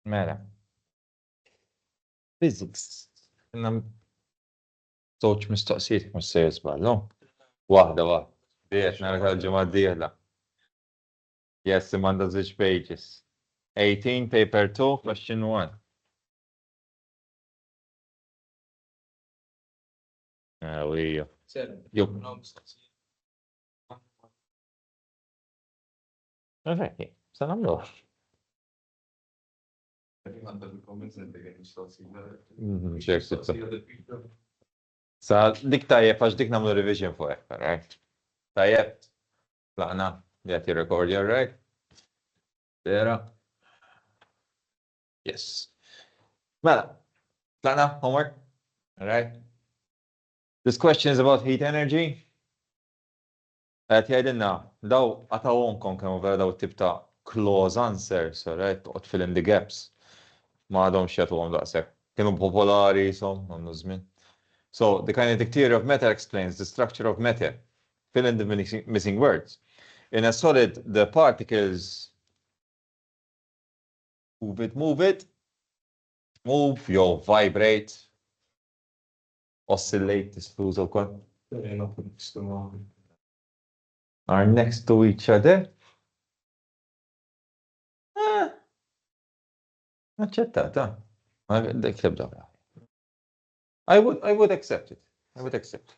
Mela. Physics. Għandna żewġ mistoqsijiet mhux se jiżballu. Waħda waħda. Diet nara tal-ġimgħa d-dieħla. Yes, imma għandha żewġ pages. 18, paper 2, question 1. Ewwija. Jup. Perfetti, sa nagħmluh. Sa dik tajjeb għax dik nagħmlu revision fuq hekk, right? Tajjeb, tlaqna, li qed jirrekordja, right? Vera. Yes. Mela, tlaqna, homework? All right. This question is about heat energy. Qed jgħidilna, daw qatgħuhomkom kemm hu vera daw it-tip ta' clause answers, alright, toqgħod fill in the gaps. Ma għadhomx jagħtuhom daqshekk. Kienu popolari jisom, għandu żmien. So, the kinetic theory of matter explains the structure of matter. Fill in the missing words. In a solid, the particles move it, move it, move, jew vibrate, Oscillate tista' tuża wkoll. Are next to each other. Eh, aċċettata. Dik tibda. I would, I would accept it. I would accept.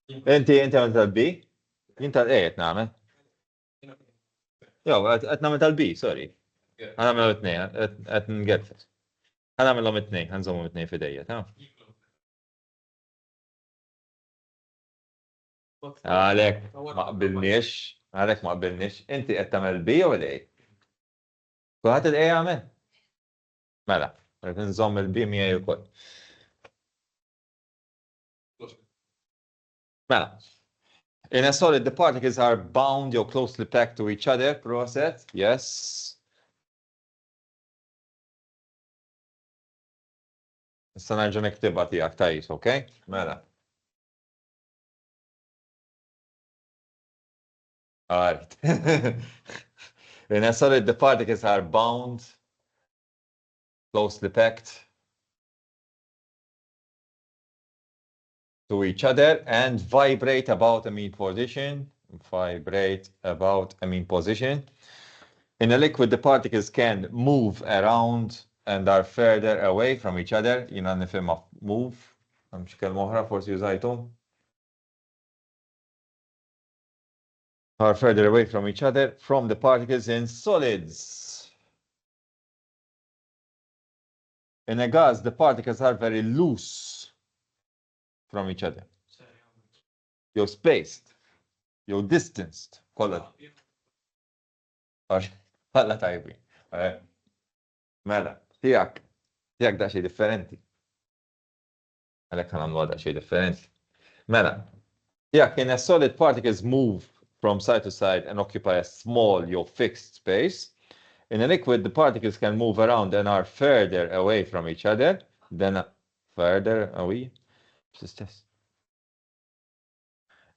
Inti, inti għamil tal-B? Jien tal-A qed nagħmel. Jew, qed nagħmel tal-B, sorry. Ħa nagħmel it-tnejn, qed ngerfes. Ħa nagħmelhom it-tnejn, ħa nżommhom it-tnejn f'idejja, ta' Għalek, ma qbilniex, għalek ma qbilniex. Inti qed tagħmel B jew l-A? Kulħadd il-A għamel? Mela, qed nżomm il-B miegħi wkoll. Mela, in a solid the particles are bound jew closely packed to each other, proset, yes. Issa nerġa' niktibha tiegħek tajs, ok? Mela. Alright. In a solid the particles are bound, closely packed to each other and vibrate about a mean position. Vibrate about a mean position. In a liquid, the particles can move around and are further away from each other. Jina nifhimha move. Hemm xi kelma oħra forsi użajtu. Are further away from each other from the particles in solids. In a gas, the particles are very loose from each other. Jew spaced, jew distanced, kollha. Kollha tajbi. Eh, mela, tiegħek, tiegħek daqsxejn differenti. Għalhekk ħa nagħmluha daqsxejn differenti. Mela, tiegħek in a solid particles move from side to side and occupy a small jew fixed space. In a liquid, the particles can move around and are further away from each other than further away. Stess.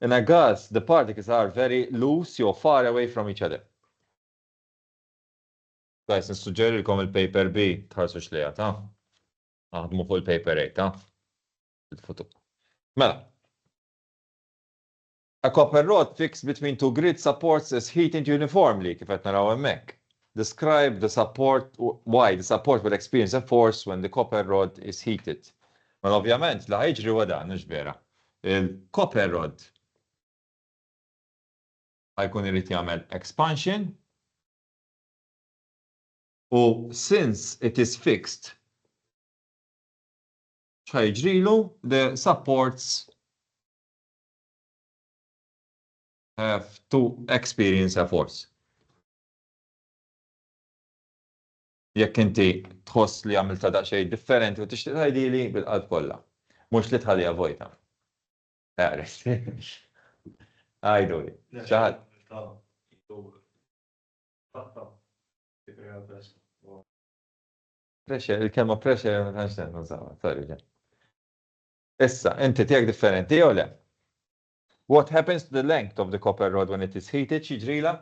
In a gas, the particles are very loose jew far away from each other. Guys, nissuġġerilkom il-paper B tħarsux lejha ta' Aħdmu fuq il-paper A ta' il-futur. Mela. A copper rod fixed between two grid supports is heated uniformly, kif qed naraw hemmhekk. Describe the support, why the support will experience a force when the copper rod is heated. Mela ovvjament li ħa jiġri huwa dan, mhux vera. Il-copper rod ħa jkun irid jagħmel expansion u since it is fixed x'ħa jiġrilu the supports have to experience a force. Jekk inti tħoss li għamiltha daqsxejn differenti u tixtieq tgħidili bil-qalb kollha. Mhux li tħalliha vojta. Għarif. Għiduli. Xi ħadd? Pressure, il-kelma pressure ma tantx nużawha, sorry. Issa, inti tiegħek differenti jew le? What happens to the length of the copper rod when it is heated? X'jiġrilha?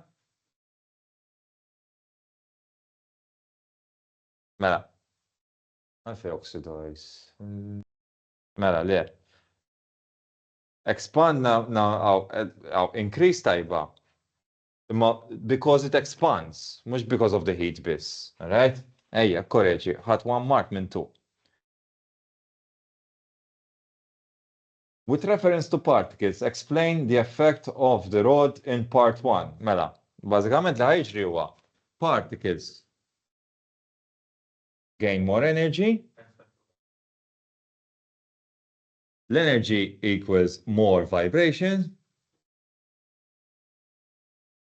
Mela. Għalfej oxidize. Mela, le. Expand na, na, għaw, increase tajba. Imma because it expands, mhux because of the heat biss. Alright? Ejja, korreġi, ħadd one mark minn two. With reference to particles, explain the effect of the rod in part 1. Mela, bażikament li ħa jiġri huwa particles gain more energy, l-energy equals more vibration.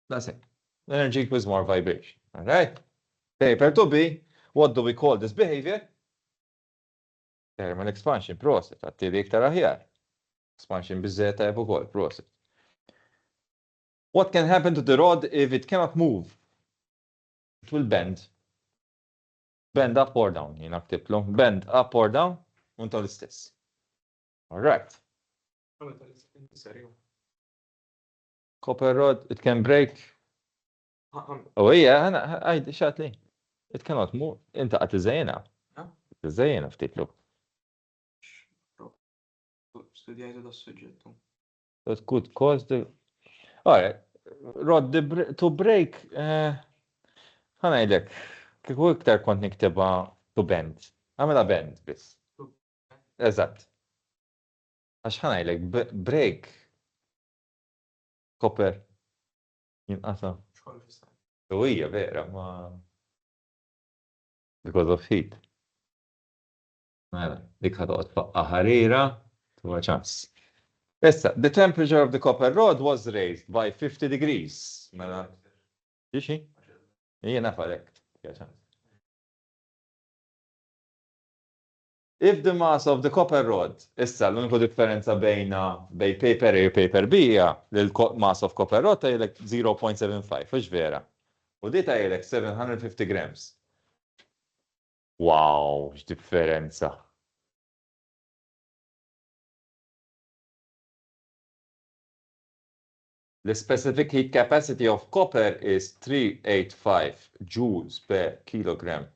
That's it. Energy equals more vibration. All right? Paper to be, what do we call this behavior? Thermal expansion, proset, għattili iktar aħjar. Expansion bizzet tajb ukoll, proset. What can happen to the rod if it cannot move? It will bend. Bend up or down, jina ktiblu. Bend up or down, unta l-istess. All right. Copper rod, it can break. Oh hija, għajd, xatli. It cannot move. Inta għat iżejjena. Iżejjena ftit lu. Studjajtu da suġġettu. That could cause the... Alright, rod to break, eh, ħanajdlek, kieku iktar kont niktibha to bend. Għamela bend biss. Eżatt. Għax ħanajdlek, break, copper, jinqasa. U hija vera, ma because of heat. Mela, dik ħa toqgħod faqqa ħarira, tuwa ċans. Issa, the temperature of the copper rod was raised by 50 degrees. Mela, xi? Hija naf għalhekk. ċans. If the mass of the copper rod, issa l-uniku differenza bejna bej paper A u paper B hija li l-mass of copper rod tgħidlek 0.75, hux vera? U di tgħidlek 750 grams. Wow, x'differenza. The specific heat capacity of copper is 385 joules per kilogram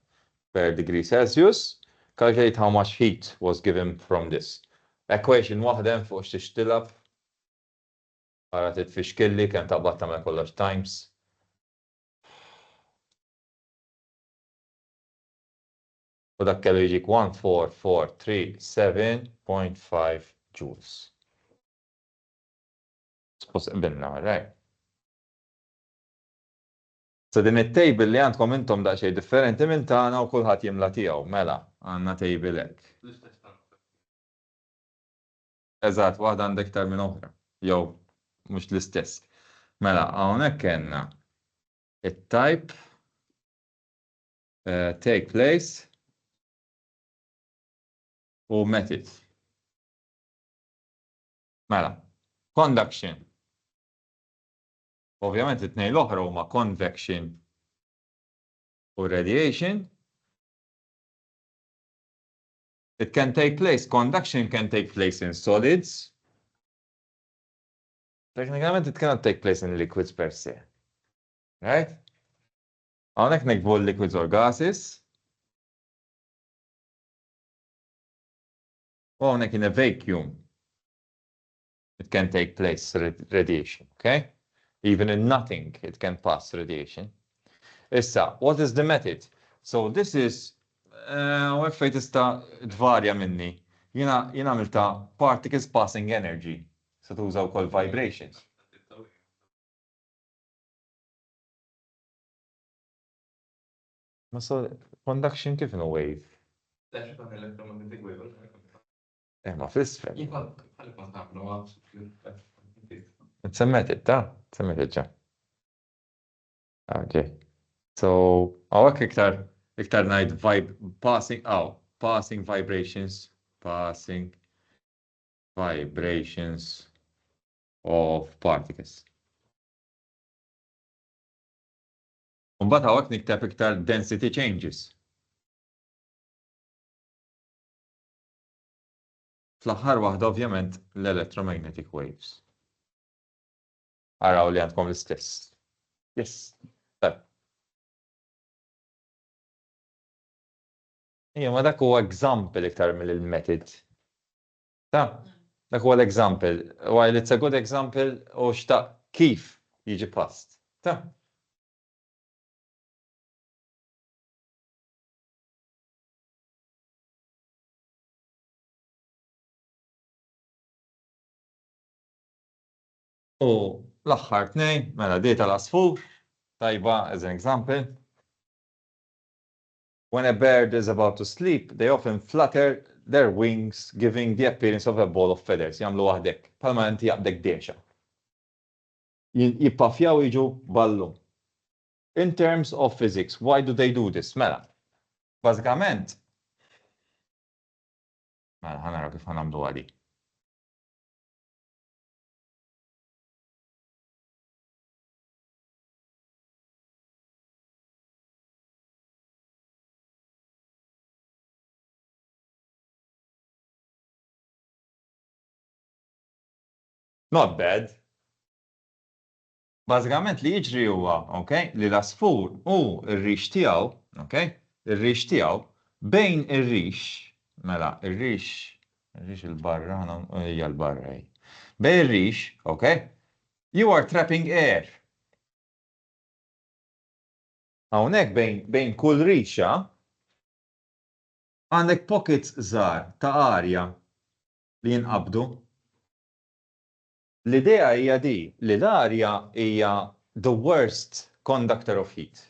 per degree Celsius. Calculate how much heat was given from this. Equation waħda hemm fuq x'tix tilgħab. Ara titfixkilli kemm taqbad tagħmel kollox times. U dak kellu jiġik 14437.5 joules. Suppost qbilna, right? So din it-table li għandkom intom daqsxejn differenti minn tagħna u kulħadd jimla tiegħu. Mela, għandna table hekk. Eżatt, waħda għandek iktar minn oħra. Jew mhux l-istess. Mela, hawnhekk kellna it-type take place u method. Mela, conduction. Ovvjament it-tnejn l-oħra huma convection u radiation. It can take place, conduction can take place in solids. Teknikament it cannot take place in liquids per se. Right? Hawnhekk nikbu liquids or gases. U hawnhekk in a vacuum. It can take place radiation, okay? Even in nothing it can pass radiation. Issa, what is the method? So this is, u uh, fejn tista' tvarja minni. Jiena jiena għamilta particles passing energy. Se tuża wkoll vibrations. Ma so, conduction kif inhu wave? Eh, ma fl-isfel. Semmet ta' semmet ġa. Okay. So, hawnhekk iktar iktar ngħid vibe passing aw, passing vibrations, passing vibrations of particles. Mbagħad hawnhekk nikteb iktar density changes. Fl-aħħar waħda ovvjament l-electromagnetic waves. Araw li għandkom l-istess. Yes. Tajb. Ija, ma dak huwa example iktar mill-method. Ta' dak huwa l-example. While it's a good example, u xtaq kif jiġi past. Ta' U l-aħħar tnejn, mela di tal-għasfur, tajba as an example. When a bird is about to sleep, they often flutter their wings giving the appearance of a ball of feathers. Jagħmlu waħdek, bħalma inti jaqbdek dehxa. Jippaffjaw jiġu ballun. In terms of physics, why do they do this? Mela, bażikament, mela, ħa naraw kif ħa nagħmlu għadi. Not bad. Bażikament li jiġri huwa, ok, li l-għasfur u r-rix tiegħu, ok, ir-rix tiegħu, bejn ir-rix, mela, ir-rix, ir-rix 'il barra, hija 'l barra hi. Bejn ir-rix, ok, you are trapping air. Hawnhekk bejn, bejn kull rixa għandek pockets żgħar ta' arja li jinqabdu. L-idea hija di, li l-arja hija the worst conductor of heat.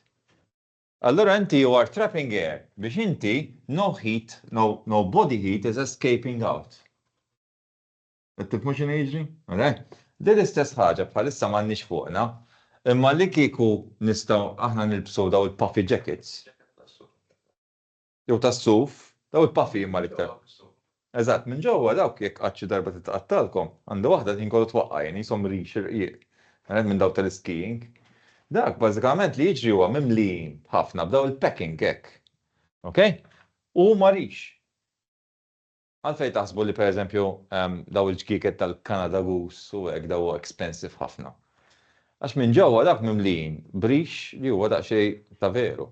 Allura inti you are trapping air biex inti no heat, no, no body heat is escaping out. Qed tifhmu x'inhu jiġri? Alright? Din l-istess ħaġa bħalissa m'għandniex fuqna, imma li kieku nistgħu aħna nilbsu daw il-puffy jackets. Jew tas-suf, daw il-puffy imma l-iktar. Eżatt, minn ġewwa dawk jekk qatt xi darba titqattalkom, għandi waħda l-ħin kollu twaqqa' jien, qishom rix irqiq, minn dawk tal-iskiing. Dak bażikament li jiġri huwa mimlijin ħafna b'daw il-packing hekk. Ok? U huma rix. Għalfejn taħsbu li pereżempju daw il-ġkieket tal-Canada Goose u hekk daw expensive ħafna? Għax minn ġewwa dawk mimlijin b'rix li huwa daqsxejn ta' veru.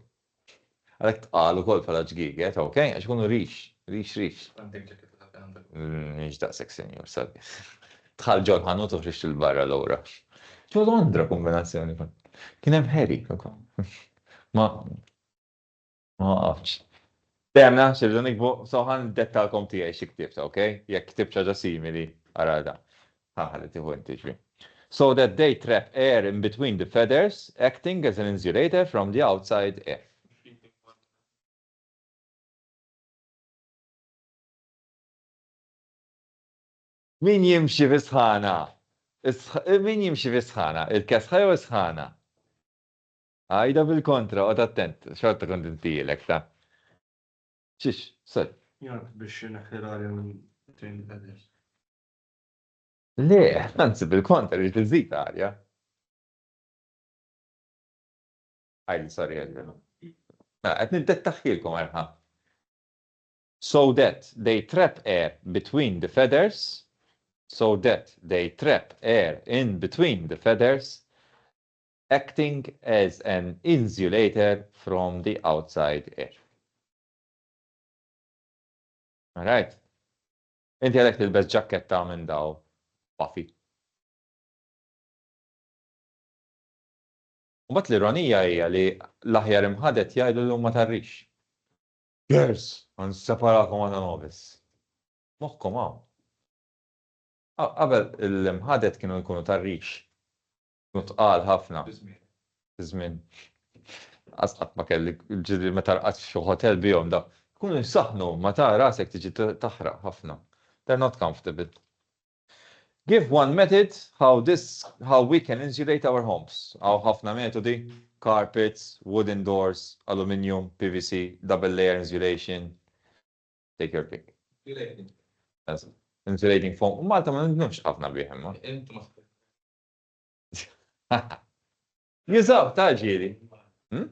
Għalhekk tqal ukoll bħala ġgieget, ok? Għax ikunu rix, rix, rix. Għandek ġaketta ta' Canada Goose. Mhix daqshekk senjur, sorry. Dħalt ġol-ħanut u ħriġt 'il barra lura. Ġo Londra kombinazzjoni. Kien hemm Harry ukoll. Ma ma waqaftx. Temna, xirridu nikbu, so ħa ndettalkom tiegħi xi ktibt, ok? Jekk ktibt xi ħaġa simili, ara da. Ħa ħalli tieħu inti ġbi. So that they trap air in between the feathers, acting as an insulator from the outside air. Min jimxi fi sħana? Min jimxi fi sħana? Il-kesħa jew is-sħana? Għidha bil-kontra, oqgħod attent, xorta kont intielek ta. Xiex, sorry. Jgħid biex ineħħi l-arja minn between the feathers. Le, anzi bil-kontra, rrid iżid arja. Għajli, sorry, għajli. Mela, qed niddettaħħilkom erħa. So that they trap air between the feathers, so that they trap air in between the feathers, acting as an insulator from the outside air. All right. Inti għalhekk tilbes ġakketta minn daw puffy. U mbagħad l-ironija hija li l-aħjar imħadet jgħidu li huma tar-rix. Girls, għan separakom għana novis. Moħħkom hawn. Qabel l-imħadet kienu jkunu tar-rix. Kienu tqal ħafna. Fi żmien. Qas qatt ma kelli ġieli meta rqadt f'xi hotel bihom da. Jkunu jsaħħnu ma ta' rasek tiġi taħraq ħafna. They're not comfortable. Give one method how this how we can insulate our homes. Hawn ħafna metodi, carpets, wooden doors, aluminium, PVC, double layer insulation. Take your pick. Insulating. Insulating foam. Malta ma nindnux ħafna bih imma. Intu ma Jużaw ta' ġieli. Hmm?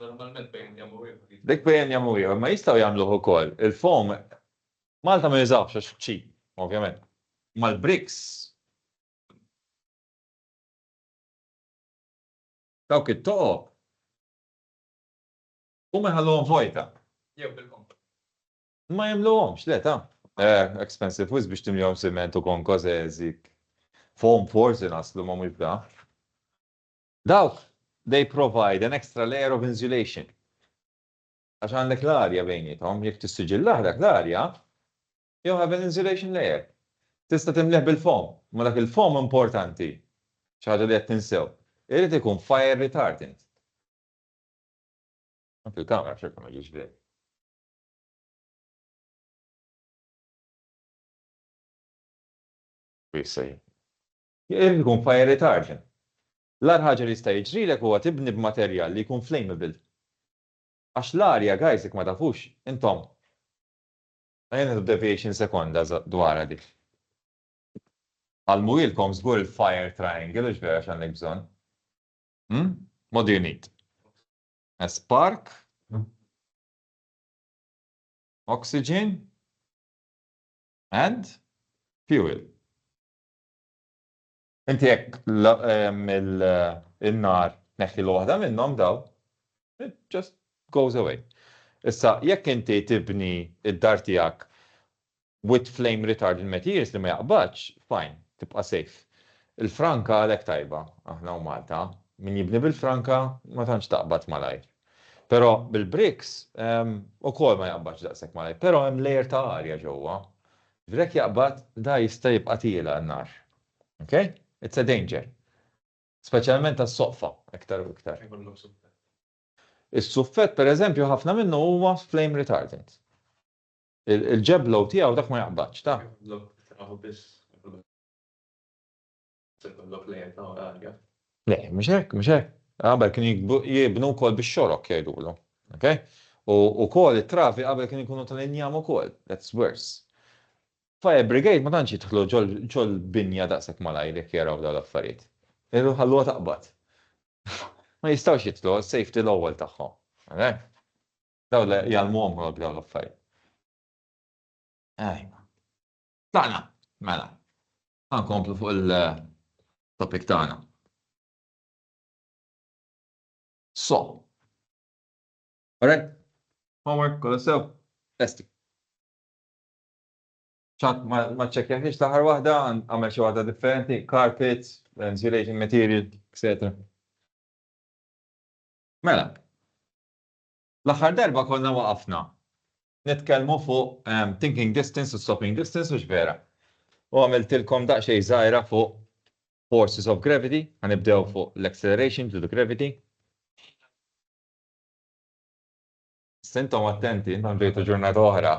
Normalment bejn jagħmlu ieħor. Dik bejn jagħmlu ieħor, ma jistgħu jagħmluh ukoll. Il-foam Malta ma jużawx għax cheap, ovvjament. Mal-bricks dawk it-toqob. Huma jħalluhom vojta. Jew bil-konko. Ma jimluhomx, le ta. Eh, expensive wisq biex timlihom siment u konko żeżik. Foam forsi naslu ma mhux bda. Dawk, they provide an extra layer of insulation. Għax għandek l-arja bejniethom, jekk tissiġillah dak l-arja, you have an insulation layer. Tista' timlih bil-foam, ma dak il-foam importanti, xi ħaġa li qed tinsew, irid ikun fire retardant. Fil-kamra xorta ma ġiex veru. Irid ikun fire retardant. L-agħar ħaġa li jista' jiġrilek huwa tibni b'materjal li jkun flammable. Għax l-arja, guys, jekk ma tafux, intom. Ejja nieħdu deviation sekonda dwarha dik. Għallmuhielkom żgur il-fire triangle, hux vera x'għandek bżonn? Hmm? What do you need? A spark, oxygen, and fuel. Inti jekk il-nar tneħħilu waħda minnhom daw, it just goes away. Issa, jekk inti tibni id-dar tiegħek with flame retardant materials li ma jaqbadx, fine, tibqa' safe. Il-franka għalhekk tajba, aħna u Malta, min jibni bil-franka ma tantx taqbad malajr. Però bil-bricks ukoll ma jaqbadx daqshekk malajr, però hemm layer ta' arja ġewwa. Ġifieri jekk jaqbad, da jista' jibqa' tiela' n-nar. Okay? It's a danger. Speċjalment għas-soqfa, iktar u iktar. Is-suffett, per eżempju, ħafna minnu huwa flame retardant. Il-ġeblow tiegħu dak ma jaqbadx, ta'. Le, mhux hekk, mhux hekk. Qabel kienu jibnu wkoll bix-xorok jgħidulu. Okay? U wkoll it-travi qabel kienu jkunu tal-injam ukoll. That's worse. Fire brigade ma tantx jidħlu ġol binja daqshekk malajr jekk jaraw dawn l-affarijiet. Irridu ħalluha taqbad. Ma jistgħux jidħlu, safety l-ewwel tagħhom. Okay? Dawn jgħallmuhom dawn l-affarijiet. Ejwa. Tlaqna, mela. Ħa nkomplu fuq il-topic tagħna. So. Alright? Homework, kollu sew? Lesti. ċat ma ċċekkjaħiex l-aħħar waħda, għamel xi waħda differenti, carpets, insulation material, etc. Mela, l-aħħar darba konna waqafna nitkellmu fuq thinking distance u stopping distance hux vera? U għamiltilkom daqsxejn żgħira fuq forces of gravity, ħa nibdew fuq l-acceleration to the gravity. Intom attenti, intom ġejtu ġurnata oħra.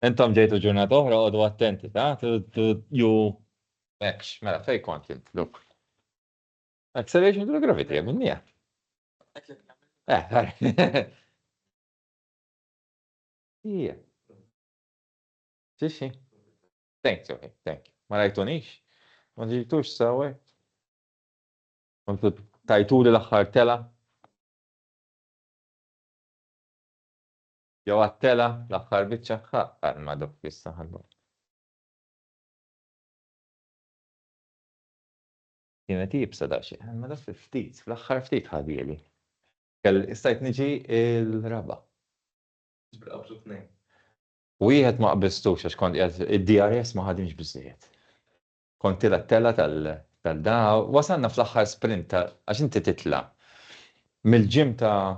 Intom ġejtu ġurnata oħra, għodu attenti, ta' ju Ekx, mela, fej kont int, look. Acceleration to the gravity, għamilnija. Eh, Ija. Xixi. Thanks, okay, thank you. Ma rajtunix? Ma ġejtux sawe? Kontu tajtuli l-aħħar tela? Jew għat-tela l-aħħar biċċa ħaqqar ma dok issa ħallu. Kienet iebsa daqsxejn, imma dak ftit, fl-aħħar ftit ħadieli. Kell stajt niġi l-raba'. Qabżu tnejn. Wieħed ma qbistux għax kont qiegħed id-DRS ma ħadimx biżżejjed. Kont tilgħet telgħa tal-da, wasalna fl-aħħar sprint ta' għax inti titla' mill-ġim ta'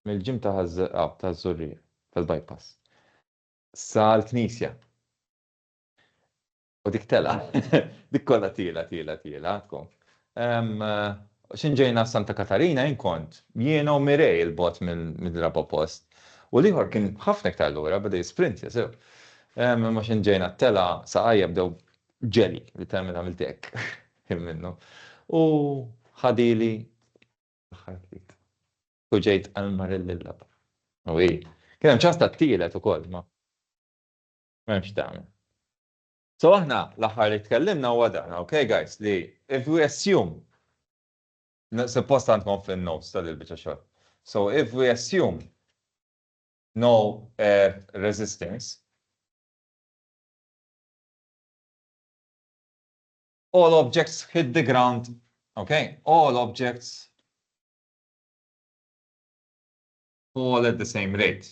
mill-ġim ta' taż-Żurrieq tal-bypass sal-Knisja. U dik tela, dik kollha tiela, tiela, tiela tkun. X'in ġejna Santa Katarina jien kont jiena u Mirej il-bogħod mill-raba' post. U l-ieħor kien ħafna iktar lura, beda jisprintja sew. Imma x'in ġejna t-tela saqajja bdew ġeli, literalment għamilt hekk minnu. U ħadili l-aħħar ftit. U ġejt għal Marillilla. U hi. Kien hemm ċans tat-tielet ukoll, ma m'hemmx tagħmel. So aħna l-aħħar li tkellimna huwa dan, okay guys, li if we assume, suppost għandkom fin-notes ta' dil-biċċa xogħol. So if we assume no air resistance, all objects hit the ground, okay? All objects. Fall at the same rate.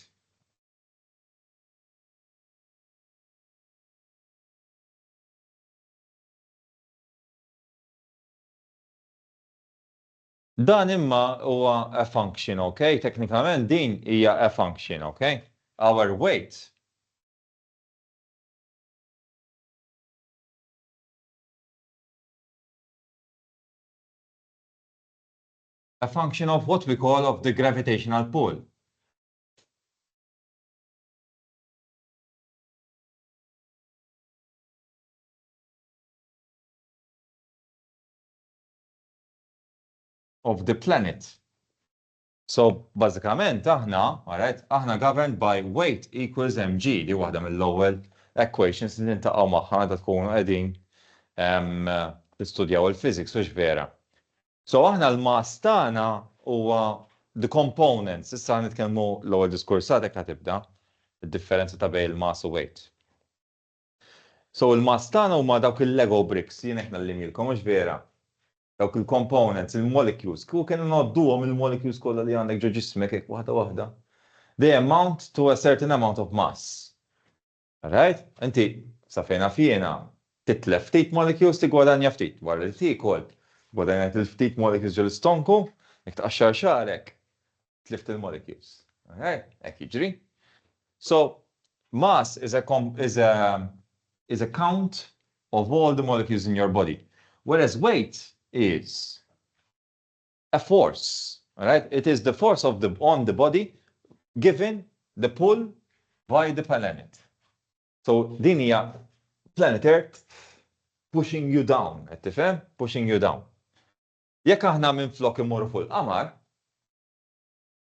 Dan imma huwa a function, okay? Teknikament din hija a function, okay? Our weight a function of what we call of the gravitational pull. Of the planet. So, bażikament aħna, alright, aħna governed by weight equals mg, li waħda mill-ewwel equations li niltaqgħu magħha meta tkunu qegħdin tistudjaw il-physics, hux vera? So aħna l-mass tagħna huwa the components, issa nitkellmu l-ewwel diskors għadek ħa tibda, id-differenza ta' bejn il-mass u weight. So il-mass tagħna huma dawk il-Lego bricks, jien hekk nallimilkom, mhux vera? Dawk il-components, il-molecules, kieku kellna ngħodduhom il-molecules kollha li għandek ġo ġismek hekk waħda waħda. They amount to a certain amount of mass. Alright? Inti sa fejn naf jiena titlef ftit molecules tiggwadanja ftit. Wara li tiekol, gwadanjajt il-ftit molecules ġol-istonku, jekk tqaxxar xagħrek, tlift il-molecules. Alright? Hekk jiġri. So, mass is a, is a, is a count of all the molecules in your body. Whereas weight is a force. Alright? It is the force of the, on the body given the pull by the planet. So din hija planet Earth pushing you down, qed tifhem? Pushing you down. Jekk aħna minflok immorru fuq il-qamar,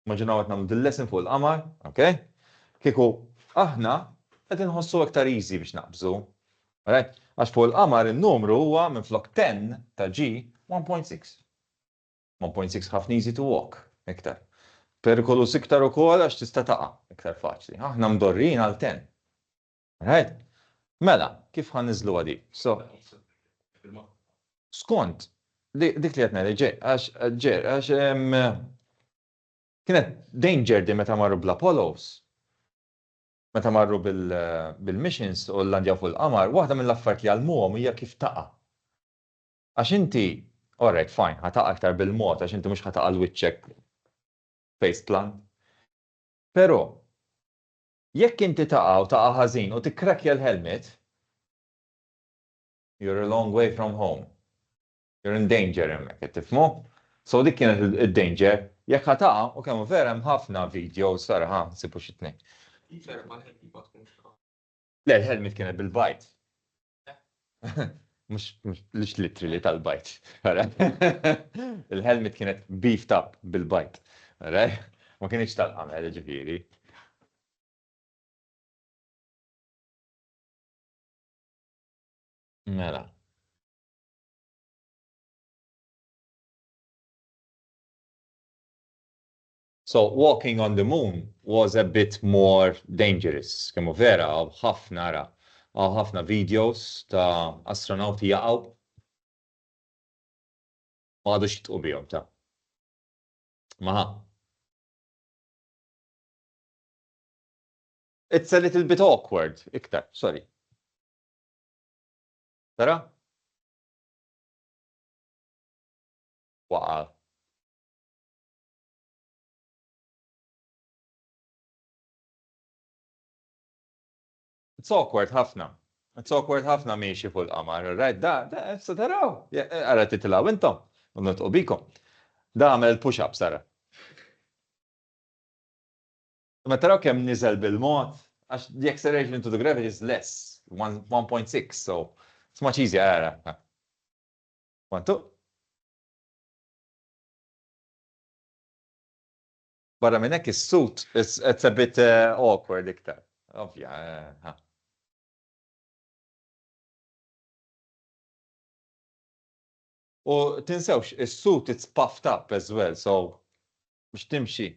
immaġinaw qed nagħmlu dil-lesson fuq il-qamar, ok? Kieku aħna qed inħossu aktar easy biex naqbżu. Alright? Għax fuq il-qamar in-numru huwa minflok 10 ta' G 1.6. 1.6 ħafna easy to walk, iktar. Perikolus iktar ukoll għax tista' taqa' iktar faċli. Aħna mdorrijin għal 10. Right? Mela, kif ħa niżluha di? So, skont, dik li qed ngħidlek ġej, għax ġej, għax kienet danger di meta marru bl-Apollos, meta marru bil-missions u l-landjaw fuq il-qamar, waħda mill-affarijiet li għallmuhom hija kif taqa'. Għax inti, all right, fine, ħa taqa' iktar bil-mod, għax inti mhux ħa taqa' l-wiċċek face plant. Però, Jekk inti taqa' u taqa' ħażin u tikkrekkja l-helmet, you're a long way from home. You're in danger hemmhekk, qed tifhmu? So dik kienet id-danger. Jekk ħa taqa' u kemm hu vera hemm ħafna videos, ara ħa nsibu xi tnejn. Le, l-helmet kienet bil-bajd. Mhux mhux literally tal-bajd. Il-helmet kienet beefed up bil-bajd. Ma kienx tal-qamel, ġifieri. Mela. So, walking on the moon was a bit more dangerous. Kemm hu vera, hawn ħafna ara, hawn ħafna videos ta' astronawti jaqgħu. Ma għadux jitqu bihom ta'. Ma ħa. It's a little bit awkward, iktar, sorry. Tara? Waqa'. It's awkward ħafna. It's awkward ħafna miexi fuq il-qamar, right? Da, da, issa taraw. Ara titilgħu intom, u nitqu bikom. Da għamel push-ups ara. Ma taraw kemm niżel bil-mod, għax the acceleration into the gravity is less, 1.6, so it's much easier, ara. One, two. Barra minn hekk is-suit it's a bit awkward iktar. Ovvja, ha. U tinsewx, is-suit it's puffed up as well, so biex timxi.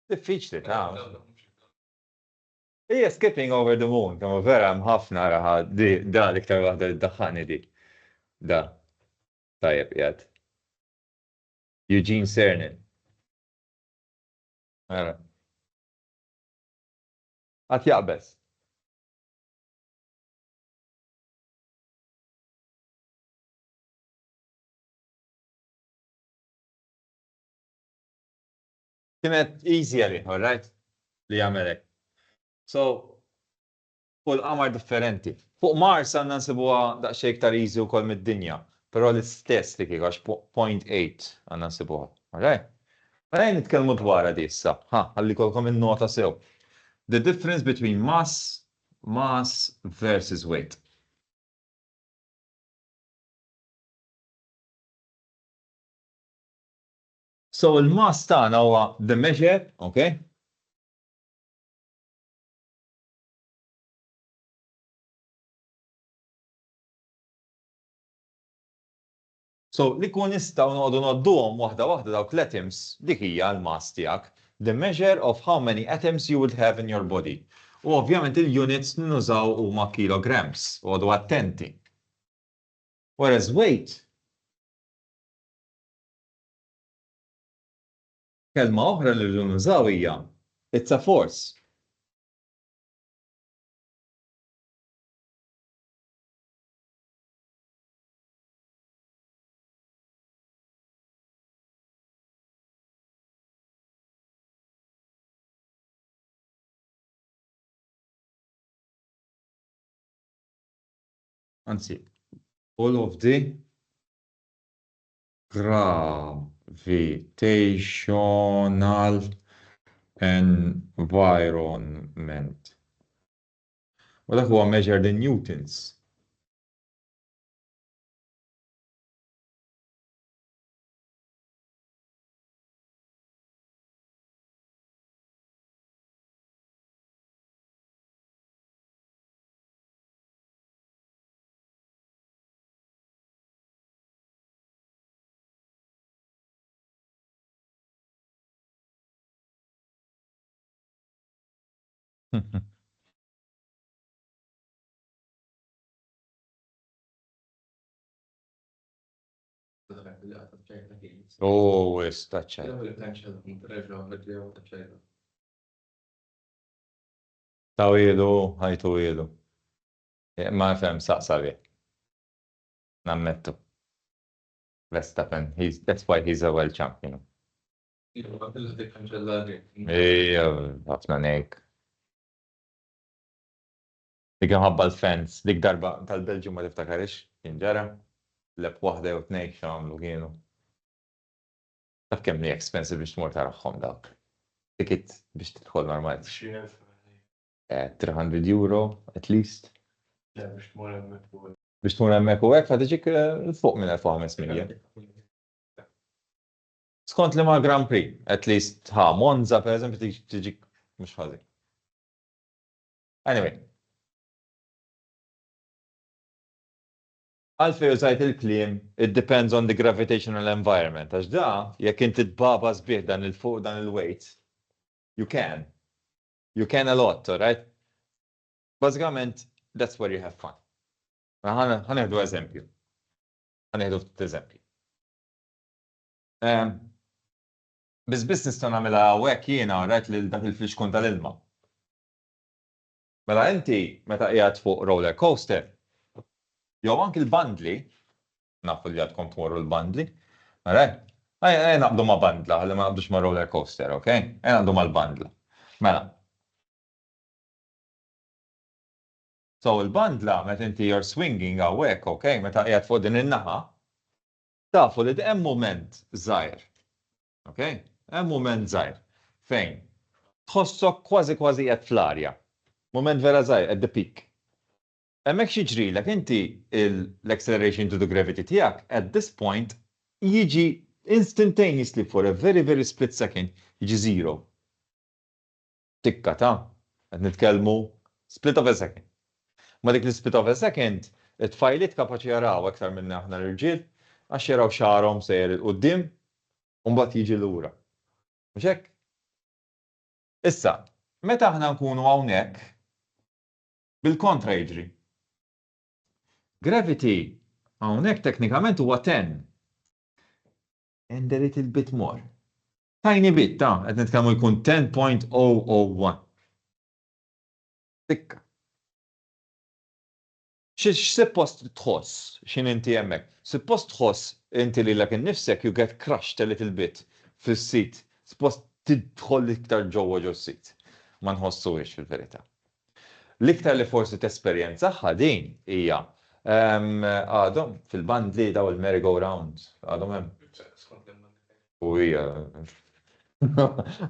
Diffiċli ta'. Hija skipping over the moon, kemm vera hemm ħafna raħa di da l-iktar waħda li ddaħħaqni di. Da. Tajjeb qiegħed. Eugene Cernan. Mela. Qatt jaqbeż. Kienet easy għalih, all right? Li jagħmel hekk. So, fuq il-qamar differenti. Fuq Mars għandna nsibuha daqsxejn iktar easy wkoll mid-dinja, però l-istess li kieku għax 0.8 għandna nsibuha. All right? Mela ejja nitkellmu dwarha di issa. Ħa, ħalli jkollkom in-nota sew. The difference between mass, mass versus weight. So il-mass tagħna huwa the measure, okay? So li kun nistgħu noqogħdu ngħodduhom waħda waħda dawk l-atoms, dik hija l-mass tiegħek. The measure of how many atoms you would have in your body. U ovvjament il-units li nużaw huma kilograms, oqogħdu attenti. Whereas weight, kelma oħra li rridu nużaw hija it's a force. Anzi, all of the gravitational environment. U dak huwa measured in newtons. Oh, istaċċa. Tawilu, ħajtu ilu. Ma fem saqsa bih. Nammettu. Verstappen, he's, that's why he's a world champion. Ija, ħafna nejk. Dik imħabba l-fans, dik darba tal-Belġju ma tiftakarix, kien ġara, lep waħda jew tnejn x'għamlu kienu. Taf kemm li expensive biex tmur taraħħom dawk. Ticket biex tidħol normali. 300 eh, euro at least. Biex tmur hemmhekk u hekk. Biex tmur hemmhekk u hekk ħad eh, fuq minn 1500. Skont li ma Grand Prix, at least ha Monza per eżempju tiġik mhux ħażin. Anyway. Għalfej użajt il-kliem it depends on the gravitational environment, għax da, jekk inti tbagħbas bih dan il-fuq dan il-weight, you can. You can a lot, all right? Bażikament, that's where you have fun. Ħa nieħdu eżempju. Ħa nieħdu ftit eżempju. Ehm, biss biss nista' nagħmilha hawnhekk jiena, rajt lil dak il-flixkun tal-ilma. Mela inti meta qiegħed fuq roller coaster, jew anki l-bandli, nafu li għadkom tmorru l-bandli, alright? Ejja naqbdu ma' bandla, ħalli ma naqbdux ma' roller coaster, ok? Ejja naqbdu mal-bandla. Mela. So il-bandla meta inti you're swinging hawnhekk, ok? Meta qiegħed fuq din in-naħa, tafu li hemm mument żgħir. Ok? Hemm mument żgħir fejn tħossok kważi kważi qiegħed fl-arja. Mument vera żgħir at the peak. Hemmhekk x'jiġrilek inti l-acceleration to the gravity tiegħek at this point jiġi instantaneously for a very very split second jiġi zero. Tikka ta' qed nitkellmu split of a second. Ma dik l-split of a second it-tfajliet kapaċi jaraw aktar minna aħna l-irġiel għax jaraw xagħarhom sejjer 'il quddiem u mbagħad jiġi lura. Mhux hekk? Issa, meta aħna nkunu hawnhekk, bil-kontra jiġri. Gravity hawnhekk teknikament huwa 10. And a little bit more. Tiny bit, ta' qed nitkellmu jkun 10.001. Tikka. X'sippost tħoss x'in inti hemmhekk? Suppost tħoss inti lilek innifsek you get crushed a little bit fis-seat. Suppost tidħol iktar ġewwa ġos-seat. Ma nħossuhiex fil-verità. L-iktar li forsi tesperjenzaha din hija għadhom fil-bandli daw il-merry-go-round għadhom hemm? U hija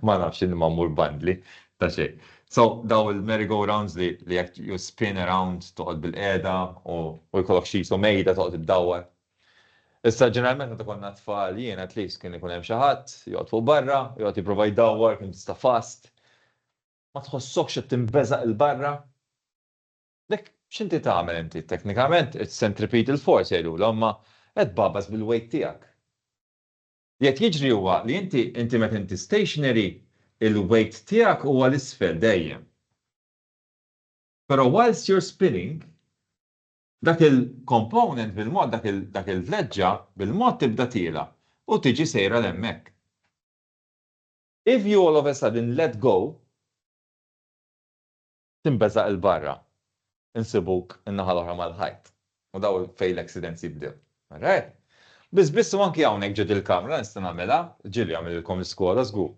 ma nafx inni ma mmur bandli ta' xejn. So daw il-merry-go-rounds li li jekk you spin around toqgħod bilqiegħda u jkollok xi qisu mejda toqgħod iddawwar. Issa ġeneralment meta konna tfal jien at least kien ikun hemm xi ħadd joqgħod fuq barra, joqgħod jipprova jdawwar kemm tista' fast. Ma tħossokx qed tinbeżaq 'il barra? Dik x'inti tagħmel inti teknikament it's centripetal force jgħidulha imma qed tbagħbas bil-weight tiegħek. Li qed jiġri huwa li inti inti meta inti stationary il-weight tiegħek huwa 'l isfel dejjem. Però whilst you're spinning dak il-component bil-mod dak il dak il-vleġġa bil-mod tibda tiela' u tiġi sejra 'l hemmhekk. If you all of a sudden let go tinbeżaq 'il barra, insibuk in-naħa l-oħra mal-ħajt. U daw fejn l-accidents jibdew. Alright? Biss biss u anki hawnhekk ġo dil-kamra nista' nagħmilha, ġieli għamililkom l-iskola żgur.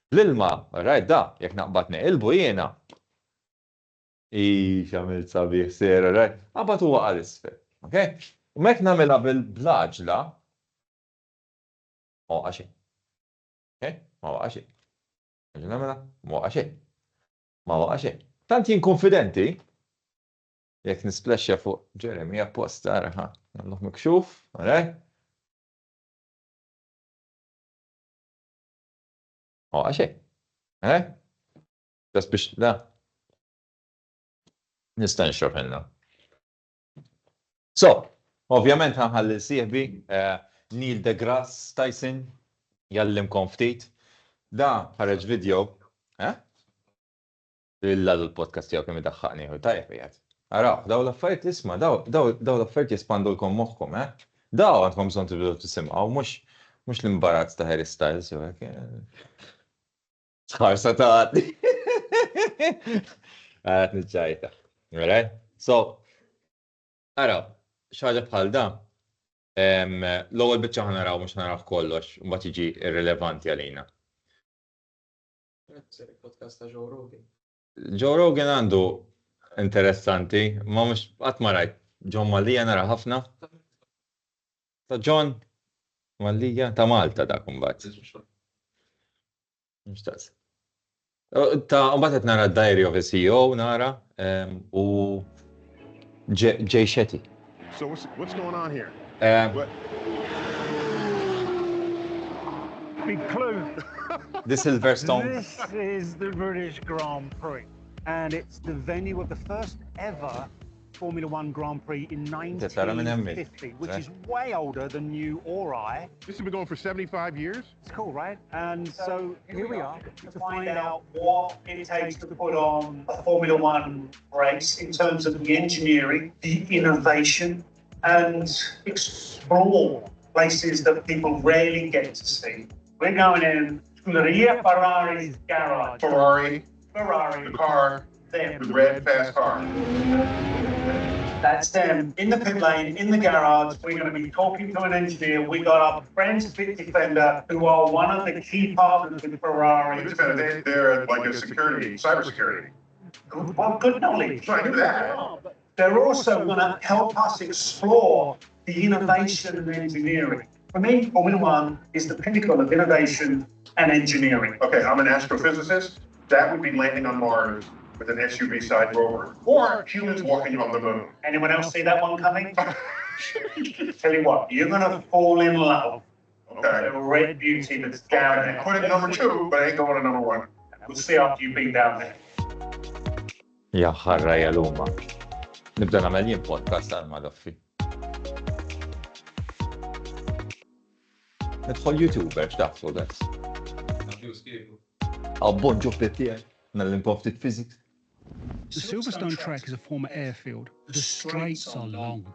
Bl-ilma, alright, da, jekk naqbad neqilbu jiena. Ii, x'għamilt sabiħ ser, alright? Qabad u waqa' 'l isfel. Okay? U jekk nagħmilha bil-għaġla, ma waqa' xejn. Okay? Ma waqa' xejn. Nerġa' nagħmilha, ma waqa' xejn. Ma waqa' xejn. Tant jien konfidenti, jekk nisplexxa fuq Jeremy apposta, ara ħa, nagħmluh mikxuf, alright? Ma waqa' xejn. Alright? Just biex, da. Nista' nixrob ilna. So, ovvjament ħa nħalli 'l sieħbi Neil deGrasse Tyson jgħallimkom ftit. Da ħareġ video, eh? Illa l-podcast tiegħu kemm idaħħaqni, u tajjeb qiegħed. Araw, daw l-affarijiet isma' daw daw l-affarijiet jespandulkom moħħkom, eh? Daw għandkom bżonn tibdew tisimgħu, mhux mhux l-imbarazz ta' Harry Styles jew hekk. Ħarsa ta' Għat nċajta. Alright? So, araw, xaġa bħal da, l-ewwel biċċa ħa naraw mhux naraw kollox, mbagħad jiġi irrilevanti għalina. Podcast ta' Joe Rogan. Joe Rogan għandu interessanti, ma mhux qatt ma rajt. John Mallia nara ħafna. Ta' John Mallia ta' Malta dak imbagħad. Mhux taqs. Ta' mbagħad qed nara Diary of a CEO nara u Jay Shetty. So what's, what's going on here? What? Big clue. The Silverstone. This is the British Grand Prix, and it's the venue of the first ever Formula One Grand Prix in 1950, which is way older than you or I. This has been going for 75 years? It's cool, right? And so here we are to find out what it takes to put on a Formula One race in terms of the engineering, the innovation, and explore places that people rarely get to see. We're going in Scuderia Ferrari's garage. Ferrari. Ferrari. The car. Them. The red fast car. That's them in the pit lane, in the garage. We're going to be talking to an engineer. We got our friends Bitdefender, who are one of the key partners with Ferrari. Bitdefender, they're like a security, cybersecurity. Good, well, good knowledge. So I knew that. They're also going to help us explore the innovation and engineering. For me, Formula One is the pinnacle of innovation and engineering. Okay, I'm an astrophysicist. That would be landing on Mars with an SUV-sized rover, or humans walking on the moon. Anyone else see that one coming? Tell you what, you're going to fall in love. Okay. The red beauty that's down there. Put it number 2, but I ain't going to number 1. We'll see after you've been down there. Ja ħarra jaluma. Nibda nagħmel jien podcast għal madoffi. Nidħol YouTuber x'taħsbu guys. Abbon ġo tiegħi, nallimkom ftit physics. The Silverstone track is a former airfield. The straights are long.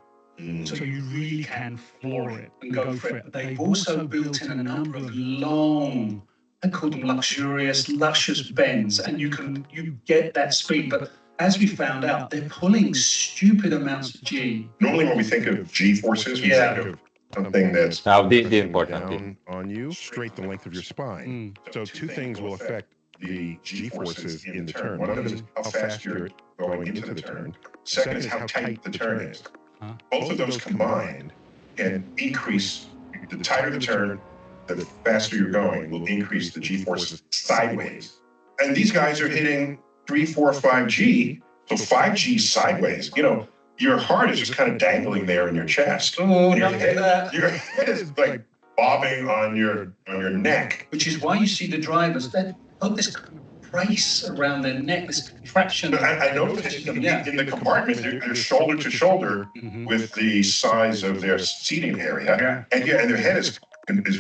So you really can floor it and go for it. They've also built in a number of long, I call them luxurious, luscious bends, and you can you get that speed. But as we found out, they're pulling stupid amounts of G. Normally, when we think of G forces, we think of something that's Now, di importanti. Down on you, straight the length of your spine. So two things will affect the G forces in the turn. One of them is how fast you're going into the turn. Second is how tight the turn is. Both of those combined can increase, the tighter the turn, the faster you're going, will increase the G forces sideways. And these guys are hitting 3, 4, 5 G, so 5 G sideways. Your heart is just kind of dangling there in your chest. Oh, Your don't do head, that. your head is like bobbing on your neck. Which is why you see the drivers, they put this brace around their neck, this contraption. But I noticed in the compartment, they're shoulder to shoulder with the size of their seating area. And yeah, and their head is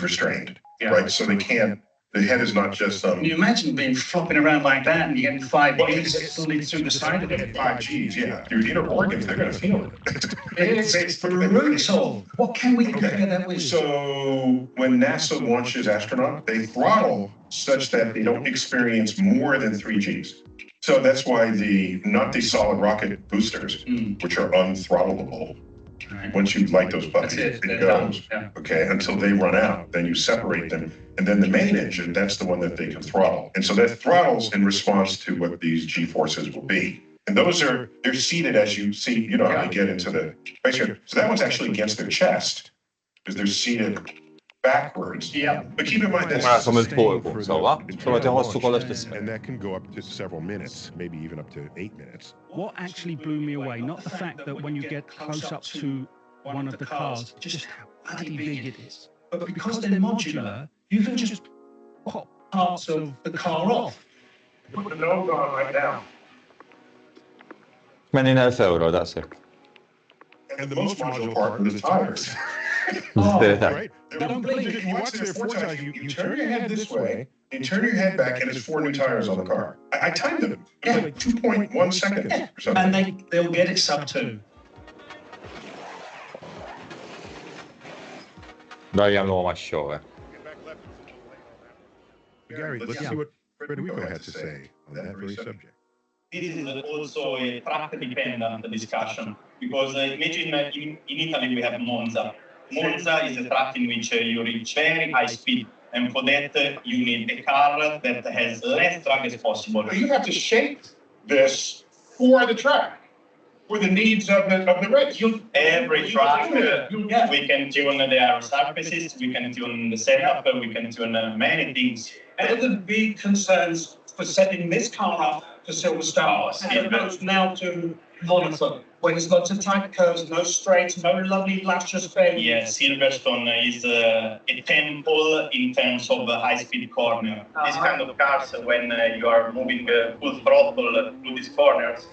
restrained, right? So they can't, the head is not just Can you imagine being flopping around like that and you're getting 5 Well, Gs suddenly through the side of it? 5 Gs, yeah. Your inner organs, they're gonna feel it. It's brutal. What can we compare that with? So when NASA launches astronauts, they throttle such that they don't experience more than 3 Gs. So that's why the, not the solid rocket boosters, which are unthrottleable. Once you light those That's puppies, it. it They're done. goes. Okay, until they run out, then you separate them. And then the main engine, that's the one that they can throttle. And so that throttles in response to what these G forces will be. And those are, they're seated as you see, you know how they get into the spaceship. So that one's actually against their chest because they're seated backwards. But keep in mind that's Mara som il-fuq ikun, sewwa? So qed iħossu kollox l-isfel. And that can go up to several minutes, maybe even up to 8 minutes. What actually blew me away, not the fact that when you get close up to one of the cars, just how bloody big it is. But because they're modular, you can just pop parts of the car off. Put the nose on right now. 80,000 euro daqshekk. And the most modular part are the tires. Oh, Right? They don't blink. If you watch their four tires, you turn your head this way, you turn your head back, and it's four new tires on the car. I timed them. It was like 2.1 seconds or something. And they'll get it sub 2. Da jagħmlu ma' show, eh. Gary, let's see what Federico had to say on that very subject. This is also a track-dependent discussion because imagine in Italy we have Monza. Monza is a track in which you reach very high speed, and for that you need a car that has less drag as possible. You have to shape this for the track, for the needs of the race. Every track, we can tune the aero surfaces, we can tune the setup, we can tune many things. One of the big concerns for setting this car up for Silverstone, as opposed now to Monaco, where there's lots of tight curves, no straights, no lovely luscious bends. Yeah, Silverstone is a temple in terms of high-speed corner. These kind of cars, when you are moving full throttle through these corners,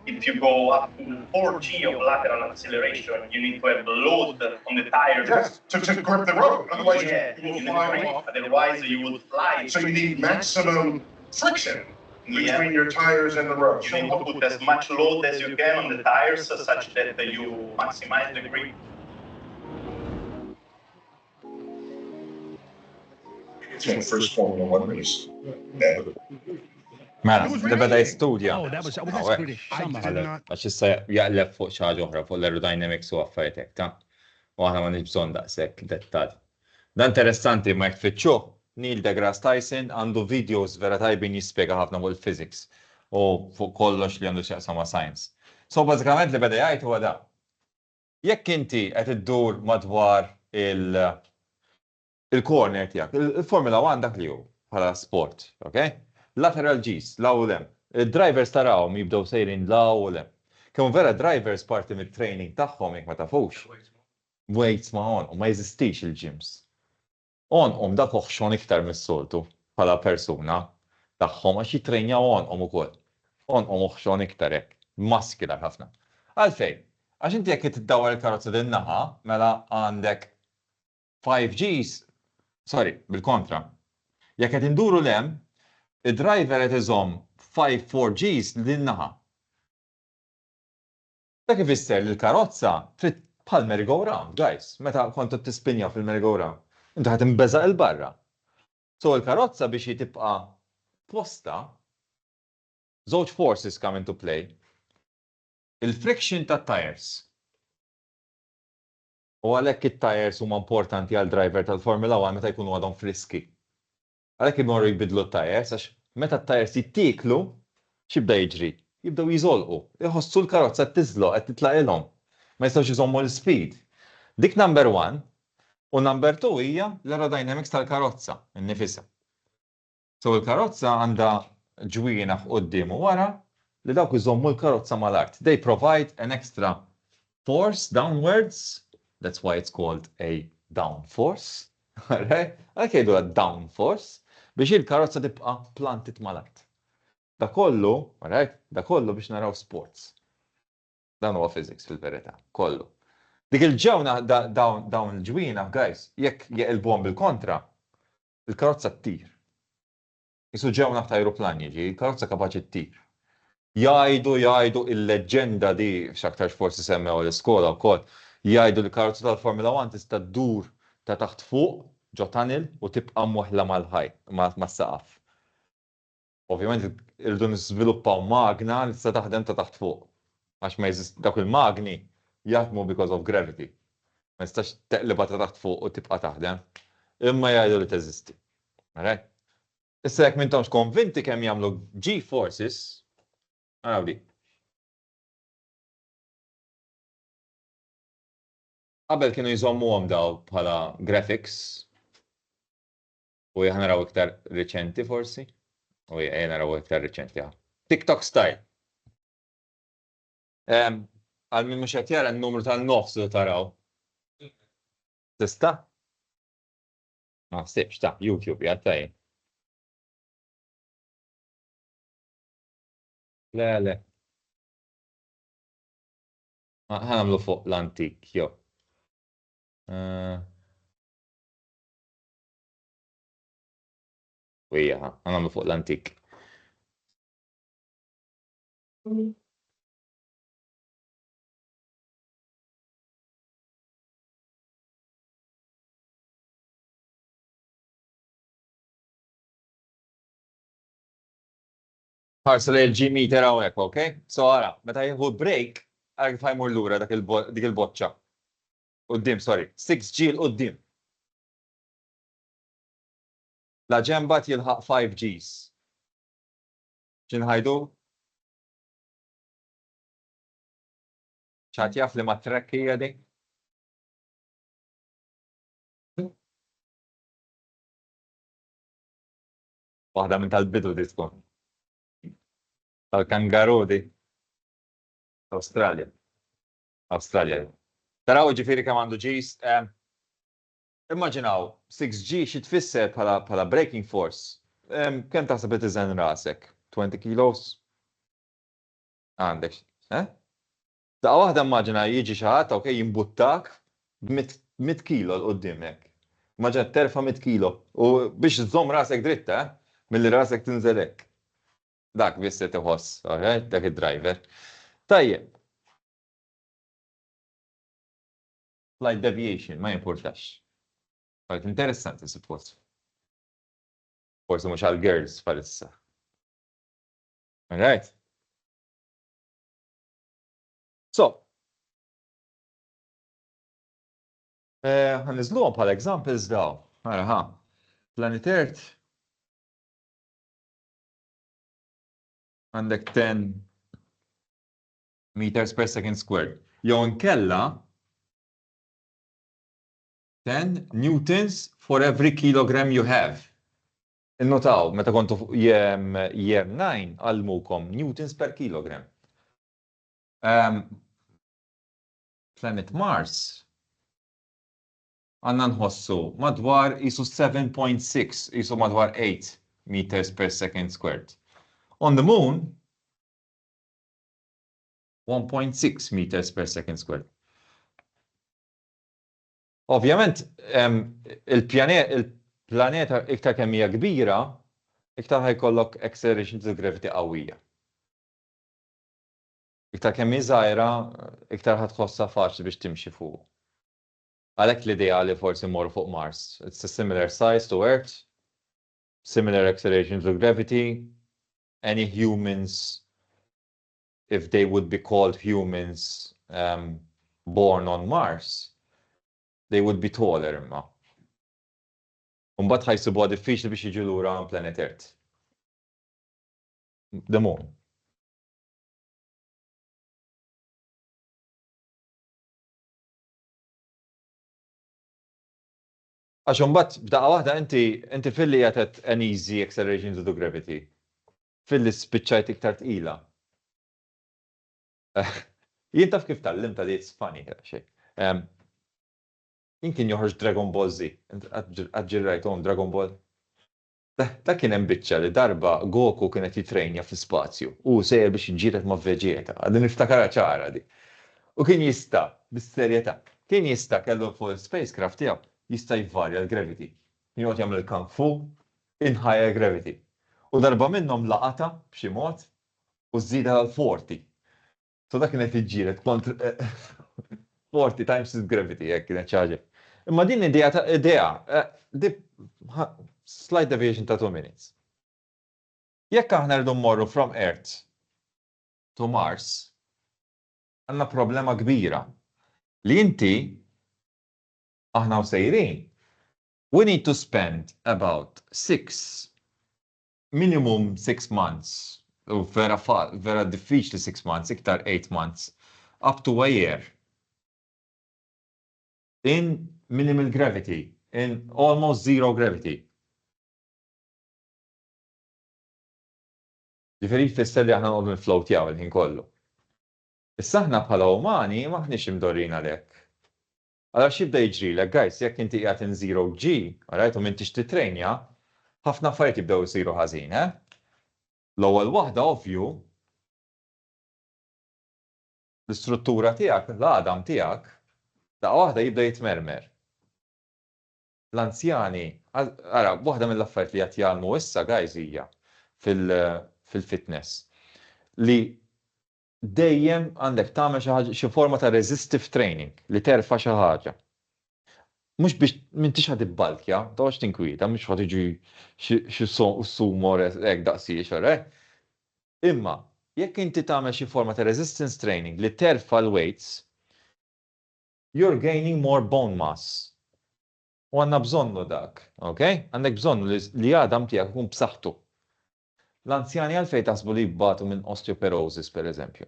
if you go up to 4G of lateral acceleration, you need to have load on the tires. Yes, to grip the road, otherwise you will you need fly grip, off. Otherwise, you would fly. So you need maximum friction between your tires and the road. You need to put as much load as you can on the tires, such that you maximize the grip. It's my first Formula One race. Ever. Mela, li beda jistudja. Oh, well, that's Hawnhekk. British summer. Għax issa jaqleb fuq xi ħaġa oħra, fuq l-aerodynamics u affarijiet hekk, ta' u aħna ma bżonn daqshekk dettal. Dan interessanti ma jekk tfittxuh, Neil deGrasse Tyson għandu videos vera tajbin jispjega ħafna fuq il-physics u fuq kollox li għandu x'jaqsam ma' science. So bażikament li beda jgħid huwa da. Jekk inti qed iddur madwar il-corner tiegħek, il-Formula 1 dak li hu bħala sport, ok? Lateral Gs, 'l hawn u 'l hemm. Il-drivers tarawhom jibdew sejrin 'l hawn u 'l hemm. Kemm vera drivers parti mit-training tagħhom, jekk ma tafux. Weights ma on, u ma jeżistix il-gyms. Għonqhom dak oħxon iktar mis-soltu bħala persuna tagħhom għax jitrejnjaw għonqhom ukoll. Għonqhom oħxon iktar hekk, muscular ħafna. Għalfejn? Għax inti jekk tiddawar il-karozza din naħa, mela għandek 5 Gs, sorry, bil-kontra. Jekk qed induru 'l hemm, id-driver qed iżomm 5 4 Gs din naħa. Dak ifisser li l-karozza trid Bħal merry-go-round, guys, meta kontu tispinjaw fil-merry-go-round, inti ħa tinbeżaq 'il barra. So il-karozza biex hi tibqa' f'postha, żewġ forces come into play. Il-friction tat-tyres. U għalhekk it-tyres huma importanti għal driver tal-Formula One meta jkunu għadhom friski. Għalhekk imorru jbiddlu t-tyres għax meta t-tyres jittieklu, x'jibda jiġri? Jibdew jiżolqu, iħossu l-karozza qed tiżloq, qed titlaqilhom. Ma jistgħux iżommu l-ispeed. Dik number one, u number two hija l-aerodynamics tal-karozza nnifisha. So il-karozza għandha ġwienaħ quddiem u wara li dawk iżommu l-karozza mal-art. They provide an extra force downwards, that's why it's called a downforce. Għalhekk jgħidulha downforce, biex il-karozza tibqa' planted mal-art. Da kollu, alright, da kollu biex naraw sports. Dan huwa physics fil-verità, kollu. Dik il-ġewna, dawn il-ġwienaħ, guys, jekk jeqilbuhom bil-kontra, il-karozza ttir. Qisu ġewnaħ ta' ajruplan jiġi, il-karozza kapaċi ttir. Jgħidu, jgħidu, il-leġġenda di, x'aktarx forsi semmew l-iskola wkoll, jgħidu li karozza tal-Formula One tista' ddur ta' taħt fuq ġo tunnel u tibqa' mwaħħla mal-ħajt, mas-saqaf. Ovvjament irridu niżviluppaw magna li tista' taħdem ta' taħt fuq. Għax ma jeżist dawk il-magni jaħdmu because of gravity. Ma tistax teqlibha ta' taħt fuq u tibqa' taħdem. Imma jgħidu li teżisti. Alright? Issa jekk m'intomx konvinti kemm jagħmlu G-forces, araw di. Qabel kienu jżommuhom daw bħala graphics u aħna naraw iktar riċenti forsi. U ejja naraw iktar riċenti. TikTok style. Għal min mhux qed jara n-numru tan-nofs li taraw. Tista'? Ma ħsibx ta' YouTube jgħid tajjeb. Le, le. Ħa nagħmlu fuq l-antik, jo. Eh. U hija, ħa nagħmlu fuq l-antik. Ħarsu lejn il-G meter hawnhekk, ok? So ara, meta jieħu break, ara kif ħajmur lura dak dik il-boċċa. Quddiem, sorry, 6G 'l quddiem. La ġembat jilħaq 5 Gs. X'inħajdu? Xi ħadd jaf liema track hija din? Waħda minn tal-bidu di tkun. Tal-kangaroo di. Awstralja. Awstralja. Taraw ġifieri kemm għandu Gs. Immaġinaw 6G xi tfisser bħala bħala braking force. Kemm taħseb li tiżen rasek? 20 kilos? Għandek, eh? Daqqa waħda immaġina jiġi xi ħadd, ok, jimbuttak b'mitt kilo 'l quddiem hekk. Immaġina terfa' mitt kilo u biex żżomm rasek dritta, eh, milli rasek tinżel hekk. Dak biss qed iħoss, alright, dak id-driver. Tajjeb. Slight deviation, ma jimpurtax. Għalt interessanti suppost. Forsi mhux għal girls bħalissa. Alright. So, eh, ħaniżluhom bħala examples daw. Ara ħa, Planet Earth għandek 10 meters per second squared. Jew inkella 10 newtons for every kilogram you have. Innotaw, meta kontu year 9 għallmukom newtons per kilogram. Um, planet Mars għanna nħossu madwar jisu 7.6, jisu madwar 8 meters per second squared. On the moon, 1.6 meters per second squared. Ovvjament, il-pjaneta iktar kemm hija kbira, iktar ħajkollok acceleration to gravity qawwija. Iktar kemm hi żgħira, iktar ħa tħossha faċli biex timxi fuqu. Għalhekk l-idea li forsi mmorru fuq Mars. It's a similar size to Earth, similar acceleration to gravity, any humans, if they would be called humans um, born on Mars, they would be taller imma. Mbagħad ħa jsibuha diffiċli biex jiġu lura on planet Earth. The moon. Għax imbagħad f'daqqa waħda inti inti filli qiegħed at an easy acceleration due to gravity, filli spiċċajt iktar tqila. Jien taf kif tgħallimtha di it's funny xejn. Jien kien joħroġ Dragon Ball Z. Qatt ġieli rajthom Dragon Ball? Dak kien hemm biċċa li darba Goku kien qed jitrejnja fl-ispazju u hu sejjer biex jiġġieled ma' Vegeta. Għadni niftakarha ċara di. U kien jista', bis-serjetà, kien jista' kellu fuq il-spacecraft tiegħu, jista' jvarja l-gravity. Kien joqgħod jagħmel il-kung fu in higher gravity. U darba minnhom laqatha b'xi mod u żiedha għal 40. So dak kien qed jiġġieled kontra 40 times his gravity, hekk kienet xi ħaġa. Imma din idea ta' idea, di slight deviation ta' 2 minutes. Jekk aħna rridu mmorru from Earth to Mars, għandna problema kbira li inti aħna u sejrin, we need to spend about 6 minimum 6 months, u vera vera diffiċli 6 months, iktar 8 months, up to a year in minimal gravity, in almost zero gravity. Ġifieri jfisser li aħna noqogħdu niflowtjaw il-ħin kollu. Issa aħna bħala umani m'aħniex imdorrijin għalhekk. Allura x'jibda jiġrilek guys jekk inti qiegħed in zero G, alright, u m'intix tittrejnja, ħafna affarijiet jibdew isiru ħażin, eh? L-ewwel waħda ovvju, l-istruttura tiegħek, l-għadam tiegħek, daqqa waħda jibda jitmermer. L-anzjani, ara, waħda mill-affarijiet li qed jgħallmu issa guys hija fil-fitness li dejjem għandek tagħmel xi ħaġa, xi forma ta' resistive training, li terfa' xi ħaġa. Mhux biex m'intix ħa tibbalkja, toqgħodx tinkwieta, mhux ħa tiġi xi sumo hekk daqsiex, alright? Imma jekk inti tagħmel xi forma ta' resistance training li terfa' l-weights, you're gaining more bone mass. U għandna bżonnu dak, ok? Għandek bżonnu li għadam tiegħek ikun b'saħħtu. L-anzjani għalfejn taħsbu li jbatu minn osteoporosis pereżempju?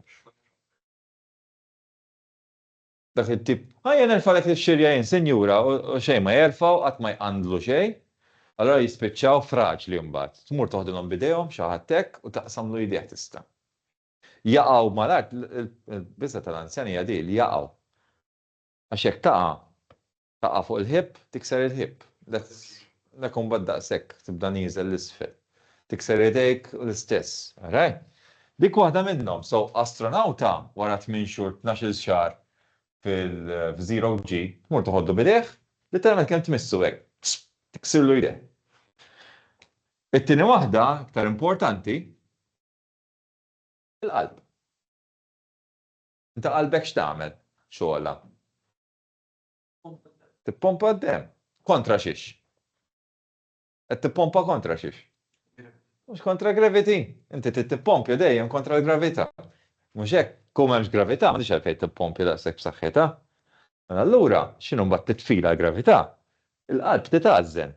Dak it-tip, ħajja nerfalek ix-xirja jien, sinjura, u xejn ma jerfgħu, qatt ma jqandlu xejn. Allura jispiċċaw fraġli mbagħad. Tmur toħdilhom b'idejhom xi ħadd hekk u taqsamlu jdejh tista'. Jaqgħu mal-art, il-biża' tal-anzjani hija di li jaqgħu. Għax jekk taqa', Taqa' fuq il-hip, tikser il-hip. Dak imbagħad daqshekk tibda nieżel 'l isfel. Tikser idejk u l-istess. Alright? Dik waħda minnhom. So astronawta wara tmien xhur, tnax-il xahar fil-zero G, tmur toħodlu b'idejh, litteralment kemm tmissu hekk, tiksirlu jdejh. It-tieni waħda, iktar importanti, il-qalb. Inta qalbek x'tagħmel? Xogħolha. Tippompa d-demm. Kontra xiex? Qed tippompa kontra xiex? Mhux kontra gravity. Inti trid tippompja dejjem kontra l-gravità. Mhux hekk, kieku m'hemmx gravità m'għandix għalfejn tippompja daqshekk b'saħħitha. Mela allura x'inhu mbagħad titfila l-gravità? Il-qalb titgħażżen.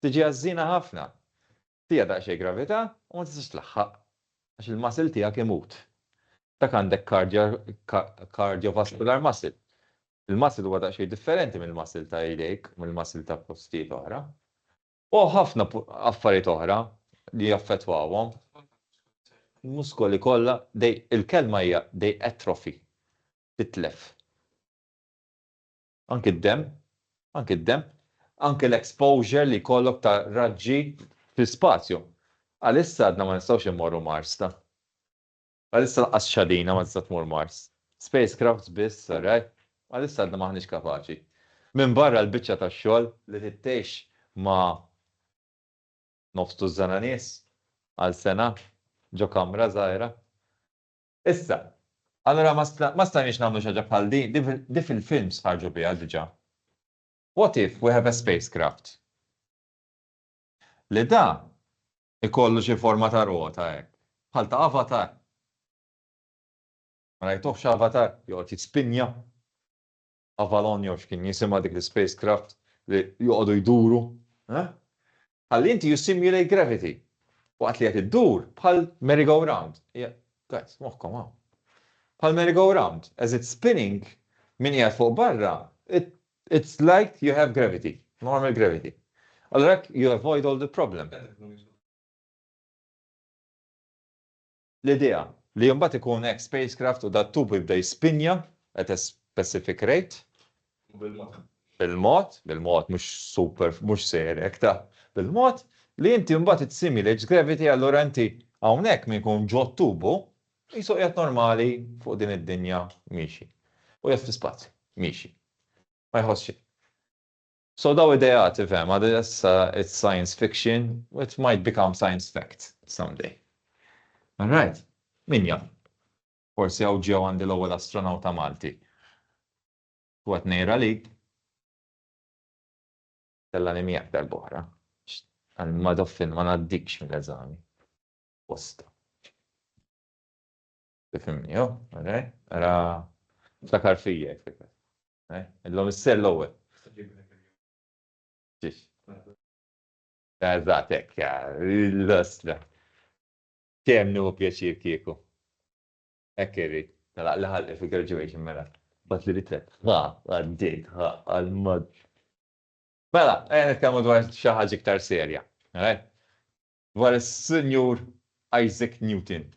Tiġi għażżiena ħafna. Tija daqsxejn gravità u ma tistax tlaħħaq għax il-muscle tiegħek imut. Dak għandek cardiovascular muscle. Il-muscle huwa daqsxejn differenti mill-muscle ta' idejk u mill-muscle ta' postijiet oħra. U hawn ħafna affarijiet oħra li jaffettwawhom. Il-muskoli kollha, il-kelma hija they atrophy, titlef. Anki d-demm, anki d-demm, anki l-exposure li jkollok ta' raġġi fl-ispazju. Għalissa għadna ma nistgħux immorru Mars ta. Għalissa lanqas xadina ma tista' tmur Mars. Spacecrafts biss, alright? Għalissa għadna m'aħniex kapaċi. Minbarra l-biċċa tax-xogħol li trid tgħix ma' nofs tużżana nies għal sena ġo kamra żgħira. Issa, Allura ma stajniex nagħmlu xi ħaġa bħal din, di fil-films ħarġu biha diġà. What if we have a spacecraft li da ikollu xi forma ta' rota hekk, bħal ta' Avatar. Ma rajtuhx Avatar? Joqgħod jispinja. Avalon jew x'kien jisimha dik l-spacecraft li joqogħdu jduru. Ħalli inti you simulate gravity. Waqt li qed iddur bħal merry-go-round. Guys, moħħkom hawn. Bħal merry-go-round, as it's spinning, min qiegħed fuq barra, it's like you have gravity, normal gravity. Allura hekk you avoid all the problem. L-idea li mbagħad ikun hekk spacecraft u dat-tubu jibda jispinja at a specific rate. Bil-mod. Bil-mod, bil-mod, mhux super, mhux sejjer hekk ta' bil-mod, li inti mbagħad it simulates gravity allura inti hawnhekk min ikun ġo t-tubu qisu qiegħed normali fuq din id-dinja miexi. U qiegħed fl-ispazju, miexi. Ma jħoss xejn. So daw ideat, ifhem, għad issa it's science fiction, it might become science fact someday. All right, min jaf? Forsi hawn ġew għandi l-ewwel astronawta Malti. U qed ngħir għalik. Tellani miegħek darb'oħra. Ma doffin ma ngħaddikx mill-eżami. Posta. Tifhimni, jo? All right? Ara, ftakar fija, jekk Eh? Illum is-ser l-ewwel. Xiex. Eżatt, hekk, l-ostra. Kemm nieħu pjaċir kieku. Hekk irrid. Talaq li ħalqi fi graduation mela. Bat li ritratt. Ha, għaddejt, ha, għal-mod. Mela, ejja nitkellmu dwar xi ħaġa iktar serja. Dwar is-Sinjur Isaac Newton.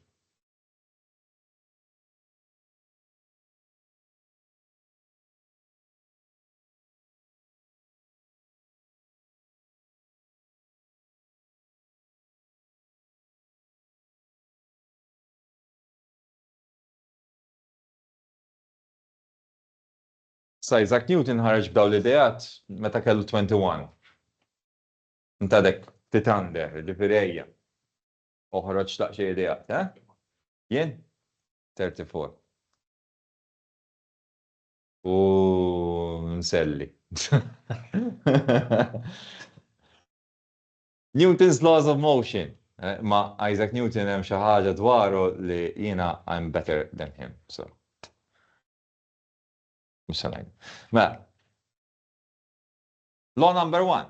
Sa Isaac Newton ħareġ b'dawn l-ideat meta kellu 21. Int għadek ftit under, jiġifieri ejja. Oħroġ daqsxejn ideat, eh? Jien? 34. U nselli. Newton's laws of motion. Eh, ma Isaac Newton hemm xi ħaġa dwaru li jiena I'm better than him. So. Mhux se ngħid. Mela. Law number one.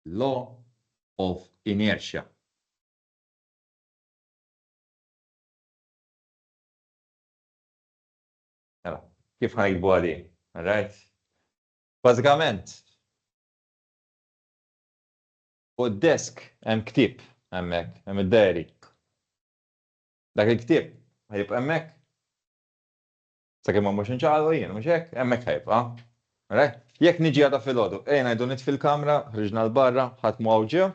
Law of inertia. Mela, kif ħa nikbu għadi? Right? Bażikament, fuq id-desk hemm ktieb hemmhekk, hemm id-diary. Dak il-ktieb ħa jibqa' hemmhekk? Sakemm ma mmurx inċaqalqu jien, mhux hekk? Hemmhekk ħa jibqa'. Alright? Jekk niġi għada filgħodu, ejja ngħidu nitfi l-kamra, ħriġna 'l barra, ħadd mhu hawn ġew,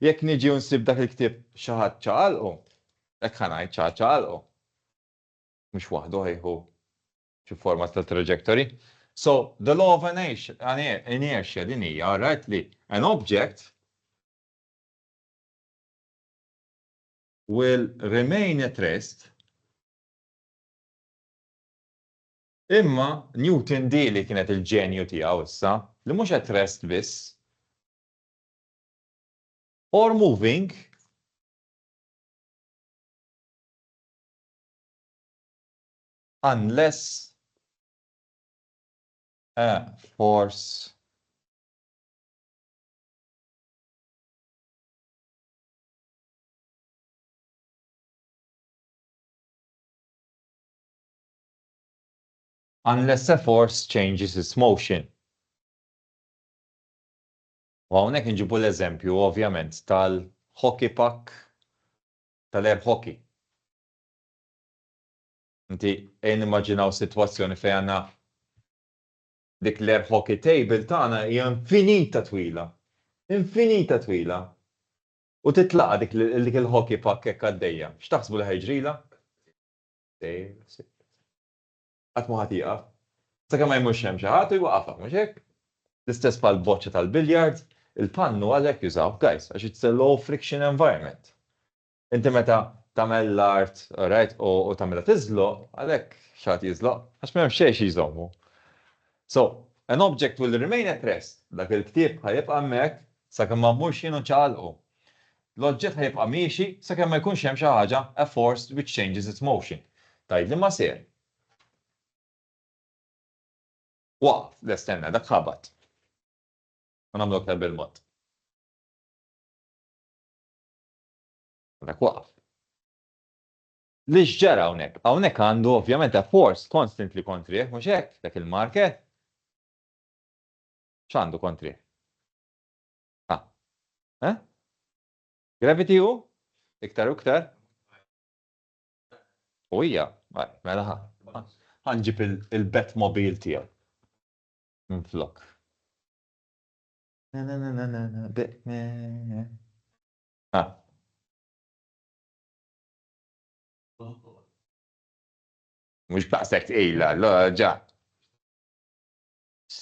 jekk niġi u nsib dak il-ktieb xi ħadd ċaqalqu, hekk ħa ngħid xi ħadd ċaqalqu. Mhux waħdu ħa jieħu xi forma ta' trajectory. So, the law of inertia din hija, alright, li an object will remain at rest Imma Newton di li kienet il-ġenju tiegħu issa, li mhux at rest biss, or moving unless a force Unless a force changes its motion. U hawnhekk inġibu l-eżempju ovvjament tal-hockey puck, tal-air hockey. Inti ejja nimmaġinaw sitwazzjoni fejn għandna dik l-air hockey table tagħna hija infinita twila. Infinita twila. U titlaqa' dik dik il-hockey puck hekk għaddejja. X'taħsbu li ħa jiġrilha? Sejra, sejra. Qatt ma ħa tieqaf. Sakemm ma jmurx hemm xi ħadd u jwaqqafha, mhux hekk? L-istess bħal boċċa tal-billiard, il-pannu għalhekk jużawh guys, għax it's a low friction environment. Inti meta tagħmel l-art, alright, u tagħmilha tiżloq, għalhekk xi ħadd jiżloq, għax m'hemm xejn xi jżommu. So, an object will remain at rest, dak il-ktieb ħa jibqa' hemmhekk sakemm ma mmurx jien u nċaqalqu. L-oġġett ħa jibqa' miexi sakemm ma jkunx hemm xi ħaġa, a force which changes its motion. Tgħidli ma ser. Waqaf, le stenna, dak ħabat. U nagħmlu aktar bil-mod. Dak waqaf. Li x'ġara hawnhekk? Hawnhekk għandu ovvjament a force constantly kontrih, mhux hekk, dak il-marker. X'għandu kontrih? Ah. Eh? Gravity u? Iktar u iktar? U hija, mela ħa. Ħanġib il-Batmobile tiegħu. Minflok. Na na na na na Batman. Ah. Mhux b'daqshekk tqila, la ġa.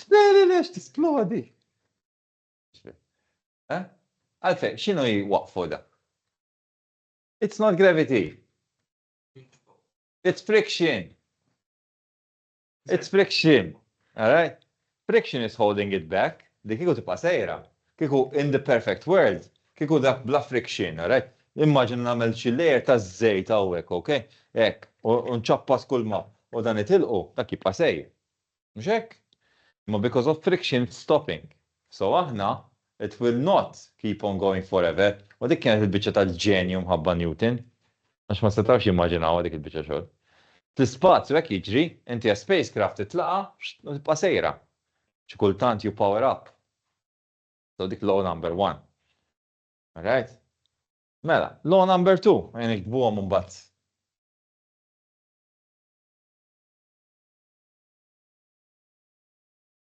Le, le, le, x'tisplodi. Eh? Għalfejn, x'inhu jwaqqfu da? It's not gravity. It's friction. It's friction. All right? Friction is holding it back. Dik kieku tibqa' sejra. Kieku in the perfect world, kieku dak bla friction, all right? Immaġina nagħmel xi layer ta' żejt hawnhekk, okay? Hekk, u nċappas kull ma u dan itilqu, dak jibqa' sejjer. Mhux hekk? Imma because of friction it's stopping. So aħna it will not keep on going forever. U dik kienet il-biċċa tal-ġenju mħabba Newton. Għax ma setgħux jimmaġinawha dik il-biċċa xogħol. Fl-ispazju hekk jiġri, inti a spacecraft titlaqa' u tibqa' sejra. Xi kultant you power up. So dik law number one. Alright? Mela, law number two, ejja niktbuhom imbagħad.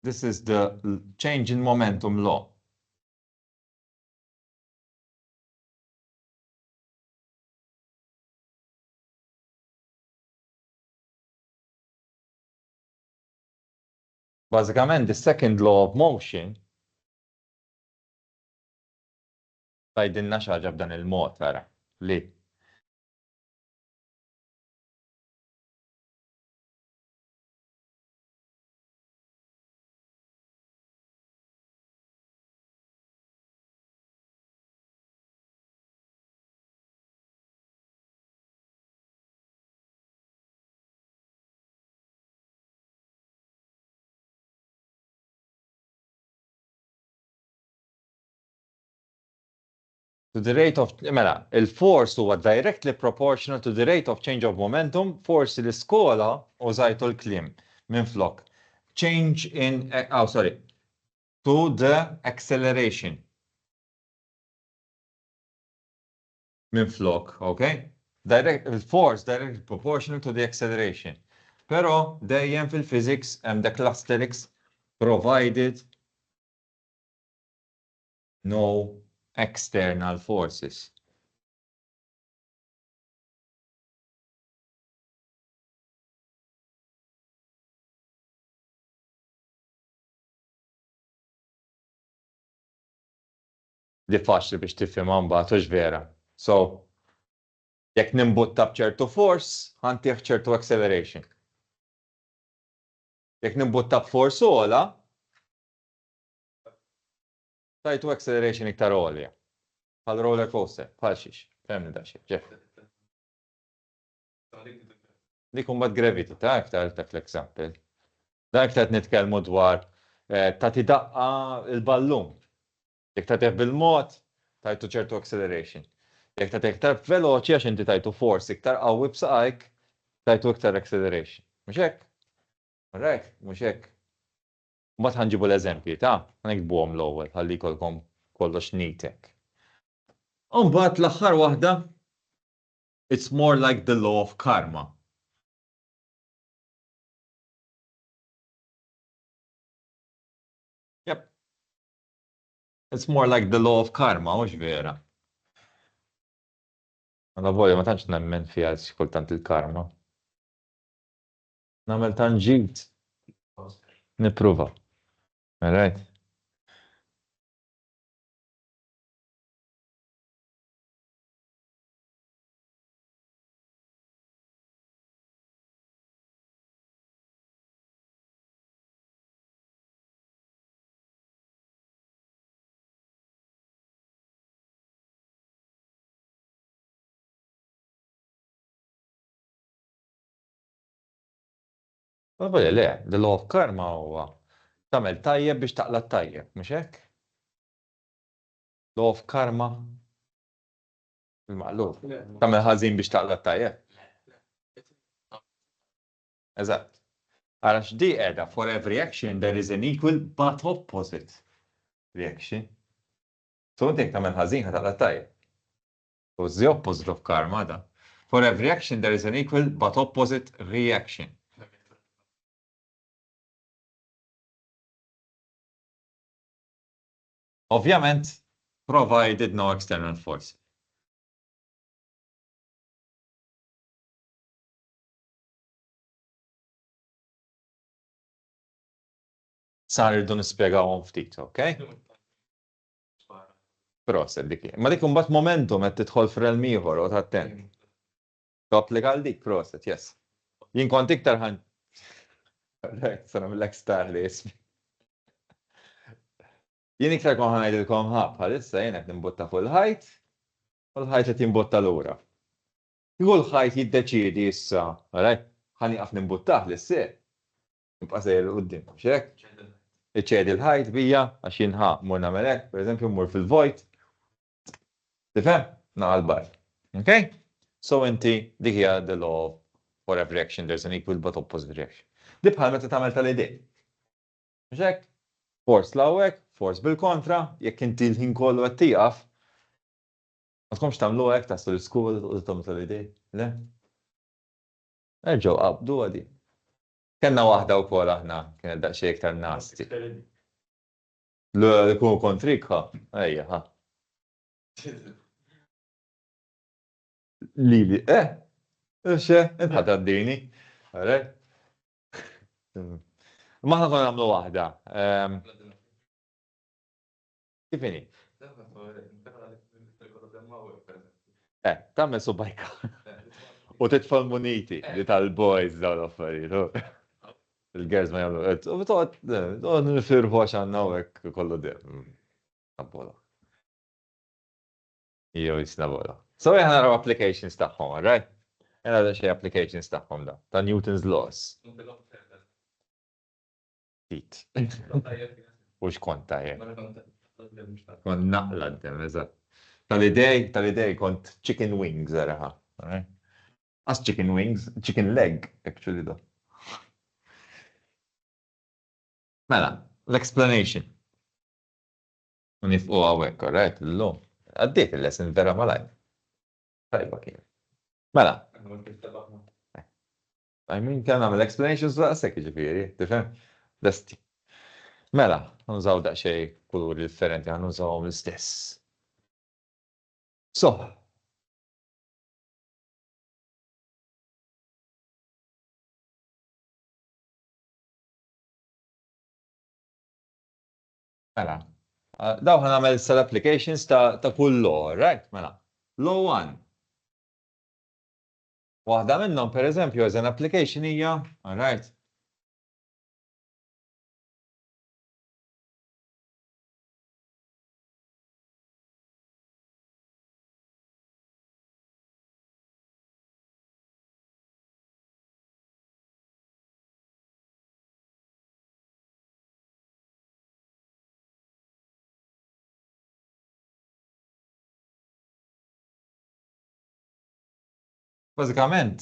This is the change in momentum law. Bażikament the second law of motion tgħidilna xi ħaġa b'dan il-mod ara li To the rate of, mela, il-force huwa directly proportional to the rate of change of momentum, forsi l-iskola użajtu l-kliem minflok. Change in, oh sorry, to the acceleration. Minflok, okay? Direct, il-force directly proportional to the acceleration. Però dejjem fil-physics hemm dak l-asterisk provided no external forces. Di faċli biex tifhimha mbagħad hux vera. So, jekk nimbutta b'ċertu force, ħa ntih ċertu acceleration. Jekk nimbutta b'force ogħla, Tajtu acceleration iktar għolja. Bħal roller coaster, bħal xiex. Fehmni daqsxejn, Jeff. Dik imbagħad gravity ta' iktar dak l-example. Dan iktar qed nitkellmu dwar eh, tagħti daqqa il-ballun. Jekk tagħtih bil-mod, tajtu ċertu acceleration. Jekk tagħtih iktar veloċi għax inti tajtu force iktar qawwi b'saqajk, tajtu iktar acceleration. Mhux hekk? Alright, mhux hekk. Mbagħad ħa nġibu l-eżempji, ta? Ħa niktbuhom l-ewwel ħalli jkollkom kollox neat hekk. U mbagħad l-aħħar waħda, it's more like the law of karma. Yep. It's more like the law of karma, hux vera? Għala volja ma tantx nemmen fiha xi kultant il-karma. Nagħmel tant ġid. Nipprova. Alright. Għalli le, the law of karma huwa tagħmel tajjeb biex taqla' tajjeb, mhux hekk? Law of karma il-maqlub. Tagħmel ħażin biex taqla' tajjeb. Eżatt. Ara x'di qiegħda, for every action there is an equal but opposite reaction. So inti jekk tagħmel ħażin ħa taqla' tajjeb. So it's the opposite of karma da. For every action there is an equal but opposite reaction. Ovvjament, provided no external force. Sa rridu nispjegawhom ftit, ok? Proset dik. Ma dik imbagħad momentum qed tidħol f'realm ieħor u attent. Tapplika għal dik, proset, yes. Jien kont iktar ħan. Sa nagħmillek star li ismi. Jien iktar kont ħa ngħidilkom ħa bħalissa jien qed nimbutta fuq il-ħajt u l-ħajt qed jimbotta lura. Kieku l-ħajt jiddeċiedi issa, alright, ħa nieqaf nimbuttah lis-sieq. Nibqa' sejjer 'il quddiem, mhux hekk? Iċedi l-ħajt bija għax jien ħa mmur nagħmel hekk, pereżempju mmur fil-vojt. Tifhem? Naqa' l-barra. Okay? So inti dik hija the law of for every action there's an equal but opposite reaction. Di bħal meta tagħmel tal-idejn. Mhux hekk? Force 'l hawnhekk, force bil-kontra, jekk inti l-ħin kollu qed tieqaf, ma tkomx tagħmlu hekk taslu l-iskola u tagħmlu tal-idejn, le? Erġgħu qabdu għadi. Kellna waħda wkoll aħna, kienet daqsxejn iktar nasty. Le, ikun kontrik ħa, ejja ħa. Lili, eh, xe, int ħa tgħaddini. Alright? Ma aħna konna nagħmlu waħda. Kif inhi? Eh, tagħmel subajka. U titfa' l-muniti li tal-boys dawn l-affarijiet. Il-girls ma jagħmlu. U toqgħod nifirħu għax għandna hekk kollu dem. Nabola. Jew jisnabola. So aħna naraw applications tagħhom, right? Jena xi applications tagħhom da, ta' Newton's laws. Ftit. U x'kont tajjeb. Kont naqla d-dem, eżatt. Tal-idej, tal-idej kont chicken wings, araha. As chicken wings, chicken leg, actually do. Mela, l-explanation. U nifqu għawek, alright, l-lum. Għaddiet il-lesson vera malaj. Tajba kien. Mela. I mean, kemm nagħmel explanations daqshekk jiġifieri, tifhem? Lesti. Mela, nużaw daqsxejn kuluri differenti, ħa nużawhom l-istess. So. Mela, daw ħa nagħmel issa l-applications ta', ta kull law, right? Mela, law 1. Waħda minnhom, per eżempju, as an application hija, all right. Bażikament,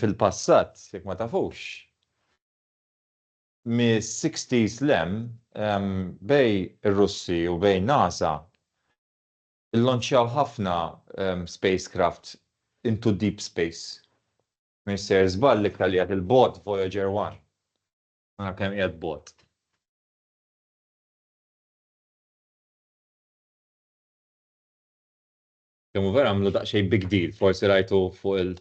fil-passat, jekk ma tafux, mis-60s 'l hemm, bejn ir-Russi u bejn NASA illonċjaw ħafna spacecraft into deep space. M'iniex sejjer żball l-iktar li qiegħed 'il bogħod Voyager 1. Ara kemm qiegħed bogħod. Kemm hu vera għamlu daqsxejn big deal, forsi rajtu fuq il-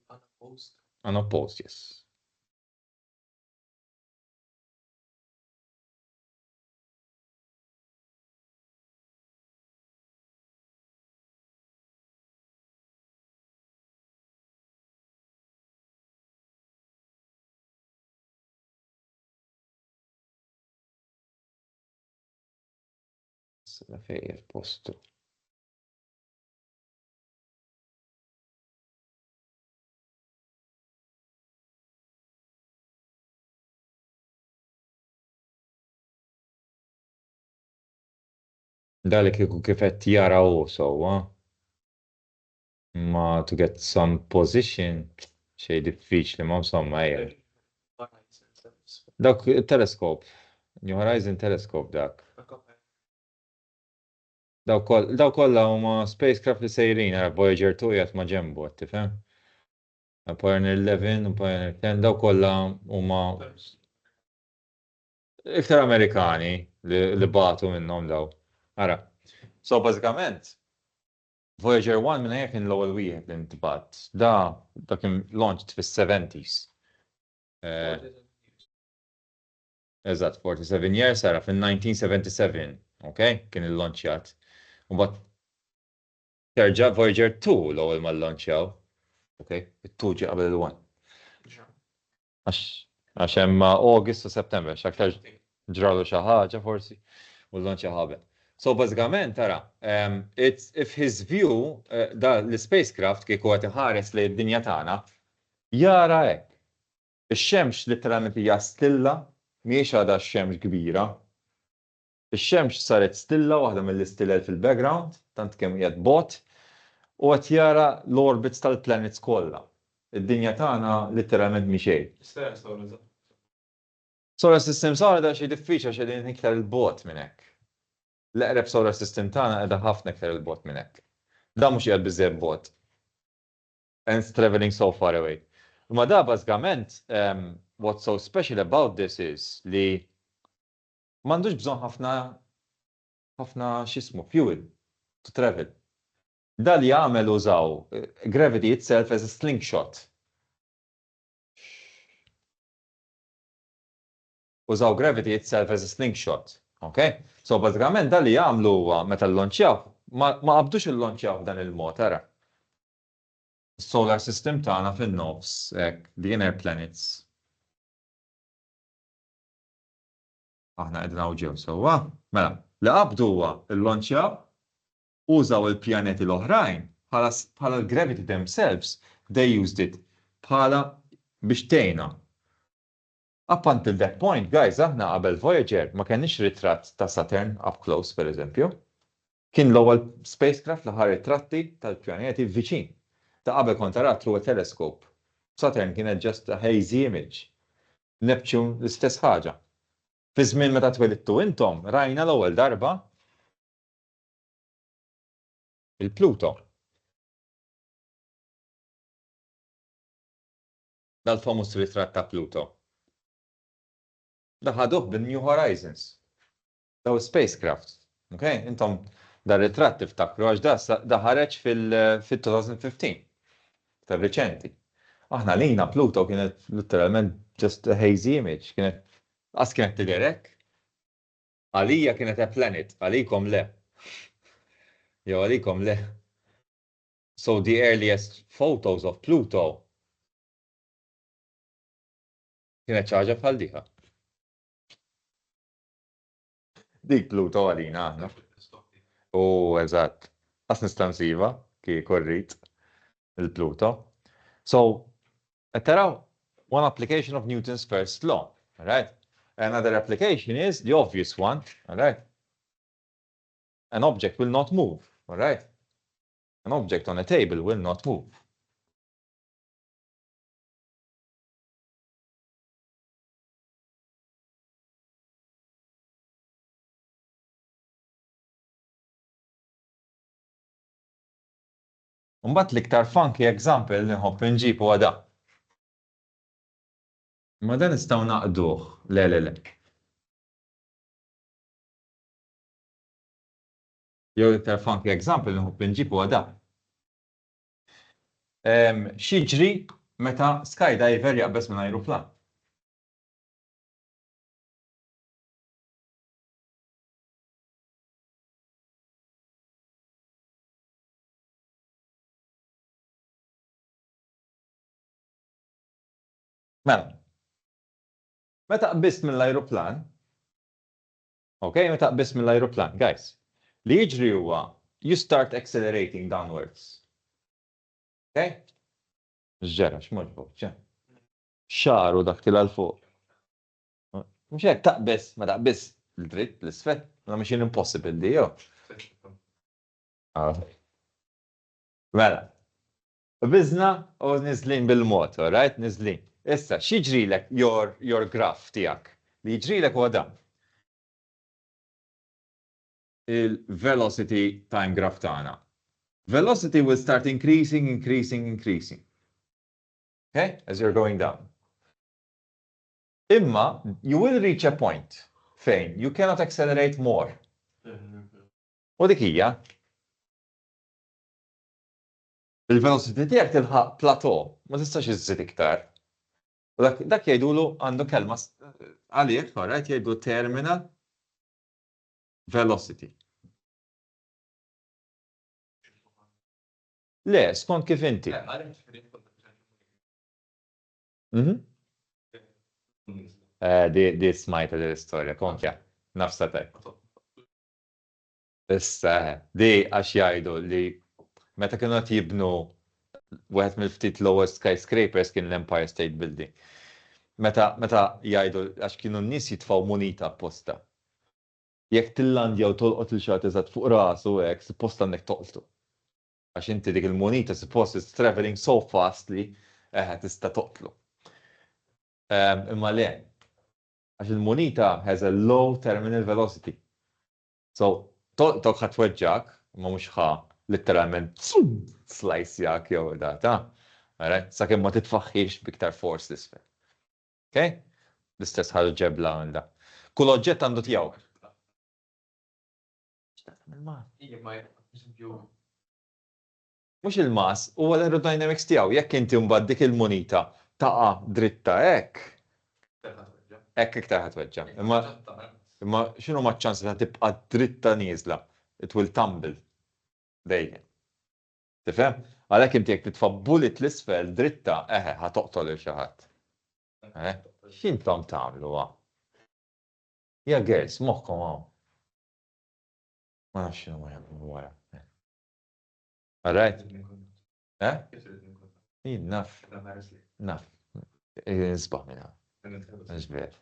Unopposed. Unopposed, yes. Fejn qiegħed postu? Da li kieku kif qed jara hu sewwa. Ma to get some position xejn diffiċli ma insomma ejja. Dak telescope, New Horizon Telescope dak. Daw kollha huma spacecraft li sejrin, ara Voyager 2 qiegħed ma' ġenbu qed tifhem. Pioneer 11 u Pioneer 10 daw kollha huma iktar Amerikani li bagħtu minnhom daw. Ara. So bażikament Voyager 1 minn kien l-ewwel wieħed li ntbagħat. Da da kien launched fis-70s. Eh, eżatt, 47 years ara fin-1977, ok? Kien il-launchjat. U bat terġa' Voyager 2 l-ewwel ma llonċjaw. Ok, it-2 ġie qabel il-1. Għax għax hemm August u September, x'aktar ġralu xi ħaġa forsi u llonċja qabel. So bażikament tara, um, it's if his view uh, da l-spacecraft kieku qed iħares lejn id-dinja tagħna, jara hekk. Ix-xemx literalment hija stilla, mhijiex għadha x-xemx kbira. Ix-xemx saret stilla, waħda mill-istilel fil-background, tant kemm qiegħed bogħod, u qed jara l-orbits tal-planets kollha. Id-dinja tagħna litteralment mhi xejn. Solar system tagħna daqsxejn diffiċli għax qegħdin iktar 'il bogħod minn hekk. L-eqreb solar system tagħna qiegħda ħafna iktar 'il bogħod minn hekk. Dan mhux qiegħed biżżejjed bogħod. And it's travelling so far away. Imma da bażikament what's so special about this is li M'għandux bżonn ħafna ħafna x'jismu fuel to travel. Da li għamel użaw gravity itself as a slingshot. Użaw gravity itself as a slingshot. Ok? So bażikament da li għamlu huwa meta llonċjaw, ma ma qabdux illonċjaw b'dan il-mod, ara. Solar system tagħna fin-nofs, hekk, the inner planets. Aħna qegħdin hawn ġew sewwa. Mela, li qabdu huwa llonċjaw, użaw il-pjaneti l-oħrajn bħala bħala l-gravity themselves, they used it bħala biex tgħinha. Up until that point, guys, aħna qabel Voyager ma kellniex ritratt ta' Saturn up close, per eżempju. Kien l-ewwel spacecraft li ħa ritratti tal-pjaneti viċin. Ta' qabel kont taraha through a telescope. Saturn kienet just a hazy image. Neptune l-istess ħaġa. Fi żmien meta twelidtu intom rajna l-ewwel darba il-Pluto. Dal-famuż ritratt ta' Pluto. Da ħaduh bin-New Horizons. Daw spacecraft. Ok? Intom dar ritratt tiftakru għax da da ħareġ fil-2015. Iktar riċenti. Aħna lina Pluto kienet literalment just a hazy image, kienet qas kienet tidher hekk. Għalija kienet a planet, għalikom le. Jew għalikom le. So the earliest photos of Pluto kienet xi ħaġa bħal diha. Dik Pluto għalina aħna. U eżatt. Qas nista' nsibha kieku rrid il-Pluto. So, qed taraw one application of Newton's first law, right? Another application is the obvious one, all right? An object will not move, all right? An object on a table will not move. Mbagħad l-iktar funky example li nħobb inġib huwa da. Ma dan nistgħu naqduh. Le, le, le. Jew l-iktar funky example li nħobb inġib huwa da. X'jiġri meta skydiver jaqbeż minn ajruplan? Mela, meta qbist mill-ajruplan, ok, meta qbist mill-ajruplan, guys, Li jiġri huwa you start accelerating downwards. Okay? X'ġara, x'mogħġbok, ċe? Xagħru dak tila' 'l fuq. Mhux hekk taqbeż, ma taqbiż l-dritt l-isfel, ma mission impossible di jew. Mela. Qbiżna u niżlin bil-mod, all right, niżlin. Issa, x'jiġrilek your, your graph tiegħek? Li jiġrilek huwa dan. Il-velocity time graph tagħna. Velocity will start increasing, increasing, increasing. Okay? As you're going down. Imma you will reach a point fejn you cannot accelerate more. U dik hija il-velocity tiegħek tilħaq plateau, ma tistax iżżid iktar. U dak, dak jgħidulu għandu kelma għalih, all right, jgħidu terminal velocity. Le, skont kif inti. Mhm. Eh, di, di smajta di l-istorja, kompja, nafsa tajb. Issa, eh, di għax jgħidu li meta kienu qed jibnu wieħed mill-ftit lowest skyscrapers kien l-Empire State Building. Meta, meta jgħidu għax kienu n-nies jitfgħu munita apposta. Jekk tillandja u tolqot lil xi ħadd eżatt fuq rasu hekk, suppost għandek toqtlu. Għax inti dik il-munita suppost is traveling so fast li eħe tista' toqtlu. Imma le. Għax il-munita has a low terminal velocity. So, tolqtok ħa tweġġgħek, imma mhux ħa litteralment slice-jak jew data. Alright? Sakemm ma titfaħħiex b'iktar force l-isfel. Okay? L-istess ħaġa ġebla għandha. Kull oġġett għandu tiegħu. Mhux il-mass, huwa l-aerodynamics tiegħu. Jekk inti mbagħad dik il-munita taqa' dritta hekk, hekk iktar ħa tweġġa'. Imma imma x'inhuma ċ-ċansi ta' tibqa' dritta nieżla? It will tumble dejjem. Tifhem? Għalhekk inti jekk titfa' bullet 'l isfel dritta, eħe, ħa toqtol lil xi ħadd. Eh? X'intom tagħmlu hawn? Ja girls, moħħkom hawn. Ma nafx x'inhu ma jagħmlu wara. All right? Eh? Jien naf. Naf. Nisbaħ minna. Ġver.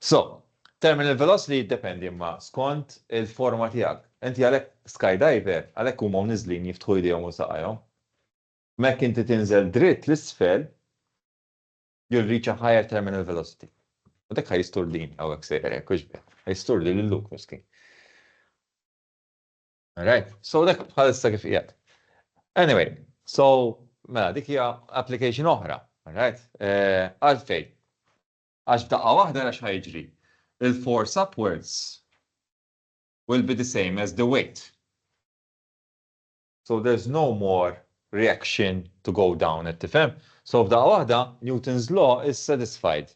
So, terminal velocity jiddependi imma skont il-forma tiegħek. Inti għalhekk skydiver, għalhekk huma niżlin jiftħu jdejhom u saqajhom. Mekk inti tinżel dritt l-isfel, you'll reach a higher terminal velocity. U dak ħa jisturdini hawnhekk sejjer hekk, hux vera. Ħa jisturdi lil Luke miskin. Alright, so dak bħalissa kif qiegħed. Anyway, so mela dik hija application oħra, alright? Eh, għalfejn? Għax f'daqqa waħda għax ħa jiġri. Il-force upwards will be the same as the weight. So there's no more reaction to go down, qed tifhem? So f'daqqa waħda Newton's law is satisfied.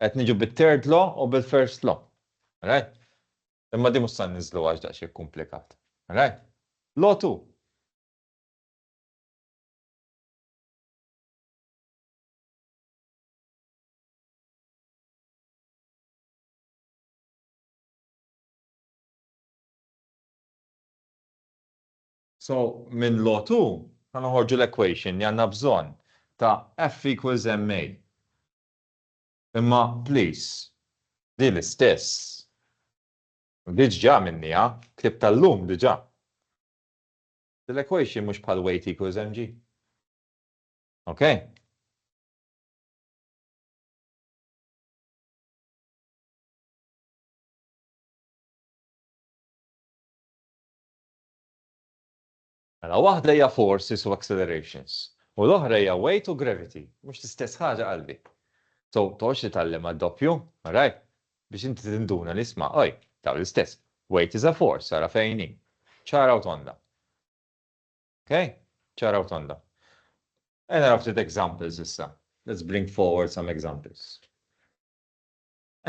Qed niġu bit-third law u bil-first law. Alright? Imma di mhux sa nniżżlu għax daqsxejn komplikat. Alright? Law 2. So, minn law 2, ħa noħorġu l-equation li għandna bżonn ta' F equals ma. Imma, please, di l-istess. Di ġa minniha, ktibtha llum diġà. L-equation mhux bħal weight equals mg. Okay? Mela waħda hija forces u accelerations u l-oħra hija weight u gravity. Mhux l-istess ħaġa qalbi. So toqgħodx titgħallem għad-doppju, alright? Biex inti tinduna li isma' oj, dawn l-istess. Weight is a force, ara fejn hi. Ċara u tonda. Okay? Ċara u tonda. Ejja naraw ftit examples issa. Let's bring forward some examples.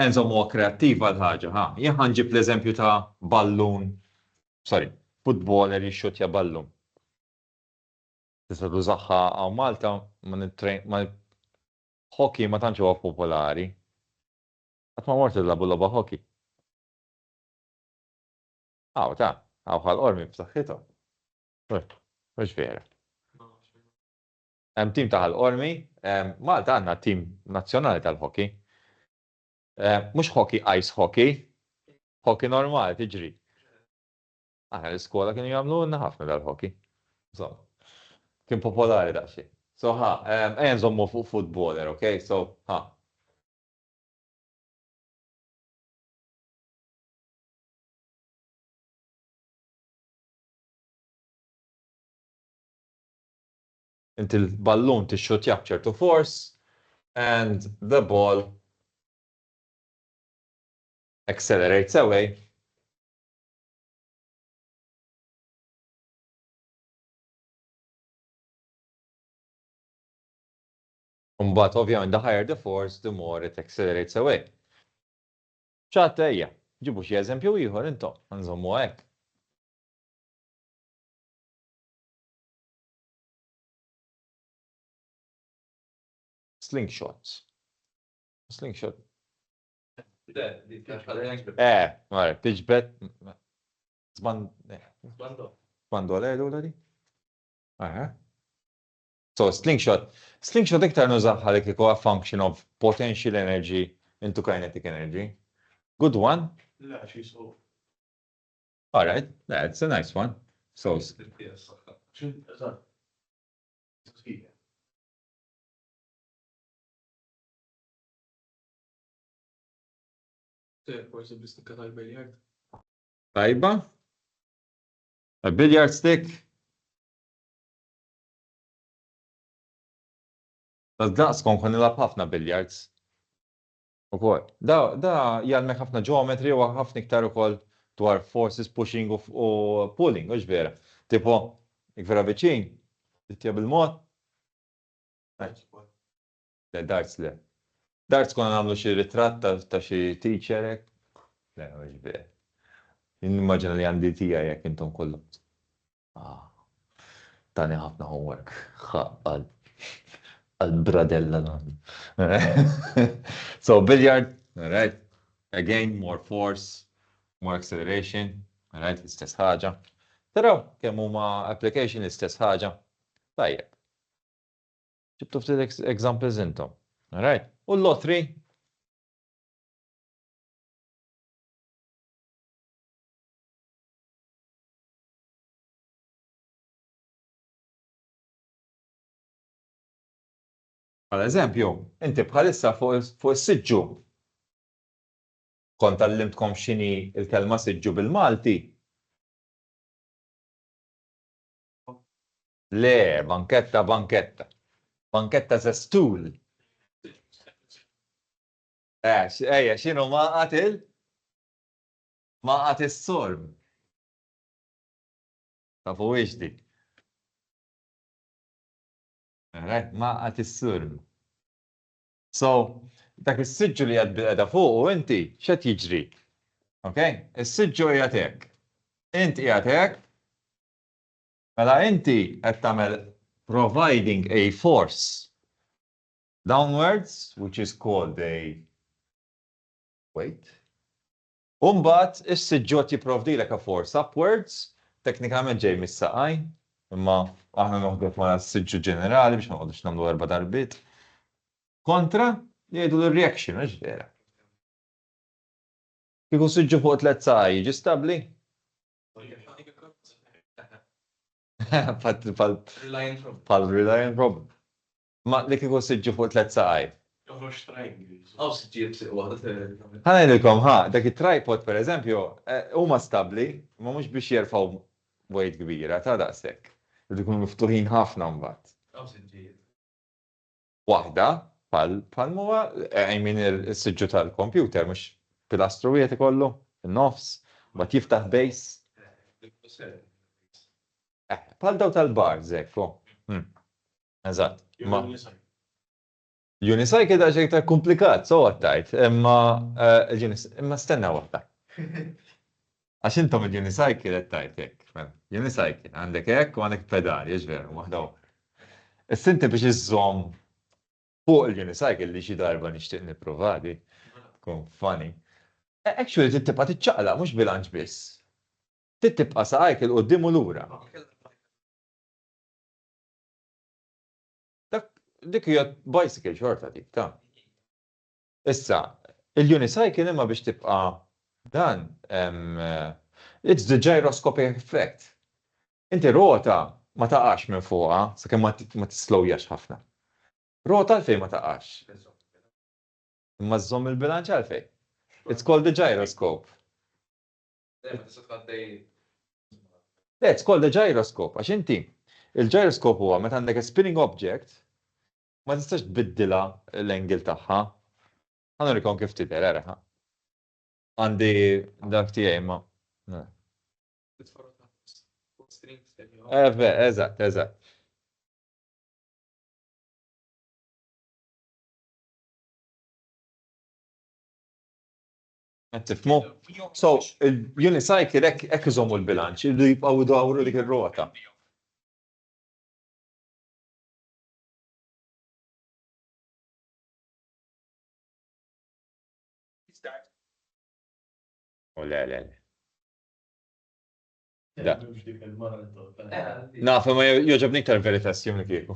Enzo huwa kreattiva l-ħaġa, ha. Jien ħa nġib l-eżempju ta' ballun, sorry, footballer jixxuttja ballun. Tista' tużaha hawn Malta, ma nittrejn, ma hockey ma tantx huwa popolari. Qatt ma mort tilagħbu logħba hockey. Hawn ta', Hawn Ħal Qormi b'saħħithom. Mhux vera. Hemm tim ta' Ħal Qormi, Malta għandna tim nazzjonali tal-hockey. Mhux hockey ice hockey, hockey normali tiġri. Aħna l-iskola kienu jagħmlulna ħafna dal-hockey. Insomma, kien popolari daqsxejn. So ħa, ejja nżommu fuq footballer, okay? So, ħa. Inti l-ballun tixxutjah b'ċertu force and the ball accelerates away Mbagħad ovvjament the higher the force the more it accelerates away. Ċatt ejja, ġibu xi eżempju ieħor intom, nżommuha hekk. Slingshot. Slingshot. Eh, mara, tiġbed. Zbandola jgħidu di? Aha. So, slingshot. Slingshot iktar nużaha li kieku a function of potential energy into kinetic energy. Good one. Le, xi so. All right, that's a nice one. So, Forsi bl-istikka tal-biljard. Tajba. A billiard stick. Ta' daqs kon kon nilgħab ħafna billiards. Ukoll. Da, da jgħallmek ħafna ġeometri u ħafna iktar ukoll dwar forces pushing u, u pulling, hux vera. Tipo, jekk vera viċin, titja bil-mod. Le, darts le. Darts konna nagħmlu xi ritratt ta' xi teacher hekk. Le, mhux vera. Nimmaġina li għandi tiegħi jekk intom kollha. Ah, tani ħafna homework. Għal bradella dan. So, billiard, all right. Again, more force, more acceleration, all right, l-istess ħaġa. Taraw kemm huma application l-istess ħaġa. Tajjeb. Ġibtu ftit examples intom. All right. U l-lottery? Għal eżempju, inti bħalissa fuq is-siġġu. Kont għallimtkom x'inhi l-kelma siġġu bil-Malti. Le, banketta, banketta. Banketta is a stool. Eh, ejja, x'inhu maqgħad il? Maqgħad is-sorm. Tafuhiex dik. Alright, maqgħad is-sorm. So, dak is-siġġu li qiegħed bilqiegħda fuqu inti, x'qed jiġri? Ok? Is-siġġu qiegħed hekk. Int qiegħed hekk. Mela inti qed tagħmel providing a force downwards, which is called a weight. U mbagħad is-siġġu qed jipprovdilek a force upwards, teknikament ġej mis-saqajn, imma aħna noħduh bħala s-siġġu ġenerali biex ma noqogħdux nagħmlu erba' darbiet. Kontra li jgħidu l-reaction, mhux vera. Kieku siġġu fuq tliet saqaj jiġi stabbli? Bħal Reliant Robot. Ma li kieku siġġu fuq tlett saqajn. Joħroġ triangles. Hawn siġġijiet b'sieq waħda. Ħa ngħidilkom, ħa, dak it-tripod pereżempju, huma stabbli, imma mhux biex jerfgħu weight kbira, ta' daqshekk. Iridu jkunu miftuħin ħafna mbagħad. Hawn siġġijiet. Waħda, bħal bħal m'huwa, I mean is-siġġu tal-kompjuter mhux pilastru wieħed ikollu, fin-nofs, mbagħad jiftaħ base. Eh, bħal daw tal-bars hekk, oh. Eżatt. Ma Unicycle daqsxejn iktar komplikat, so għattajt, imma eh, imma stenna waħda. Għax intom il-unicycle qed tajt hekk. Mela, unicycle, għandek hekk u għandek pedali, hux veru, waħda oħra. Issa inti biex iżżomm fuq il-unicycle li xi darba nixtieq nipprova di, tkun funny. Eh, actually trid tibqa' tiċċaqlaq mhux bilanċ biss. Trid tibqa' saqajk 'il quddiem u lura. Dak dik hija bicycle xorta dik ta'. Issa, il-unicycle imma biex tibqa' dan it's the gyroscopic effect. Inti rota ma taqax minn fuqha sakemm ma tislowjax ħafna. Rota għalfejn ma taqax? Imma żżomm il-bilanċ għalfejn? It's called the gyroscope. Le, it's called a gyroscope, għax inti, il-gyroscope huwa meta għandek a spinning object, ma tistax tbiddilha l-angle tagħha. Ħa nurikom kif tidher, ara. Għandi dak tiegħi ma. Eh, eżatt, eżatt. Qed tifhmu? So, il-unicycle hekk hekk iżommu l-bilanċ, iridu jibqgħu jdawru dik ir-rota. U le, le, le. Da. Naf, ma joġobni iktar Veritasium li kieku.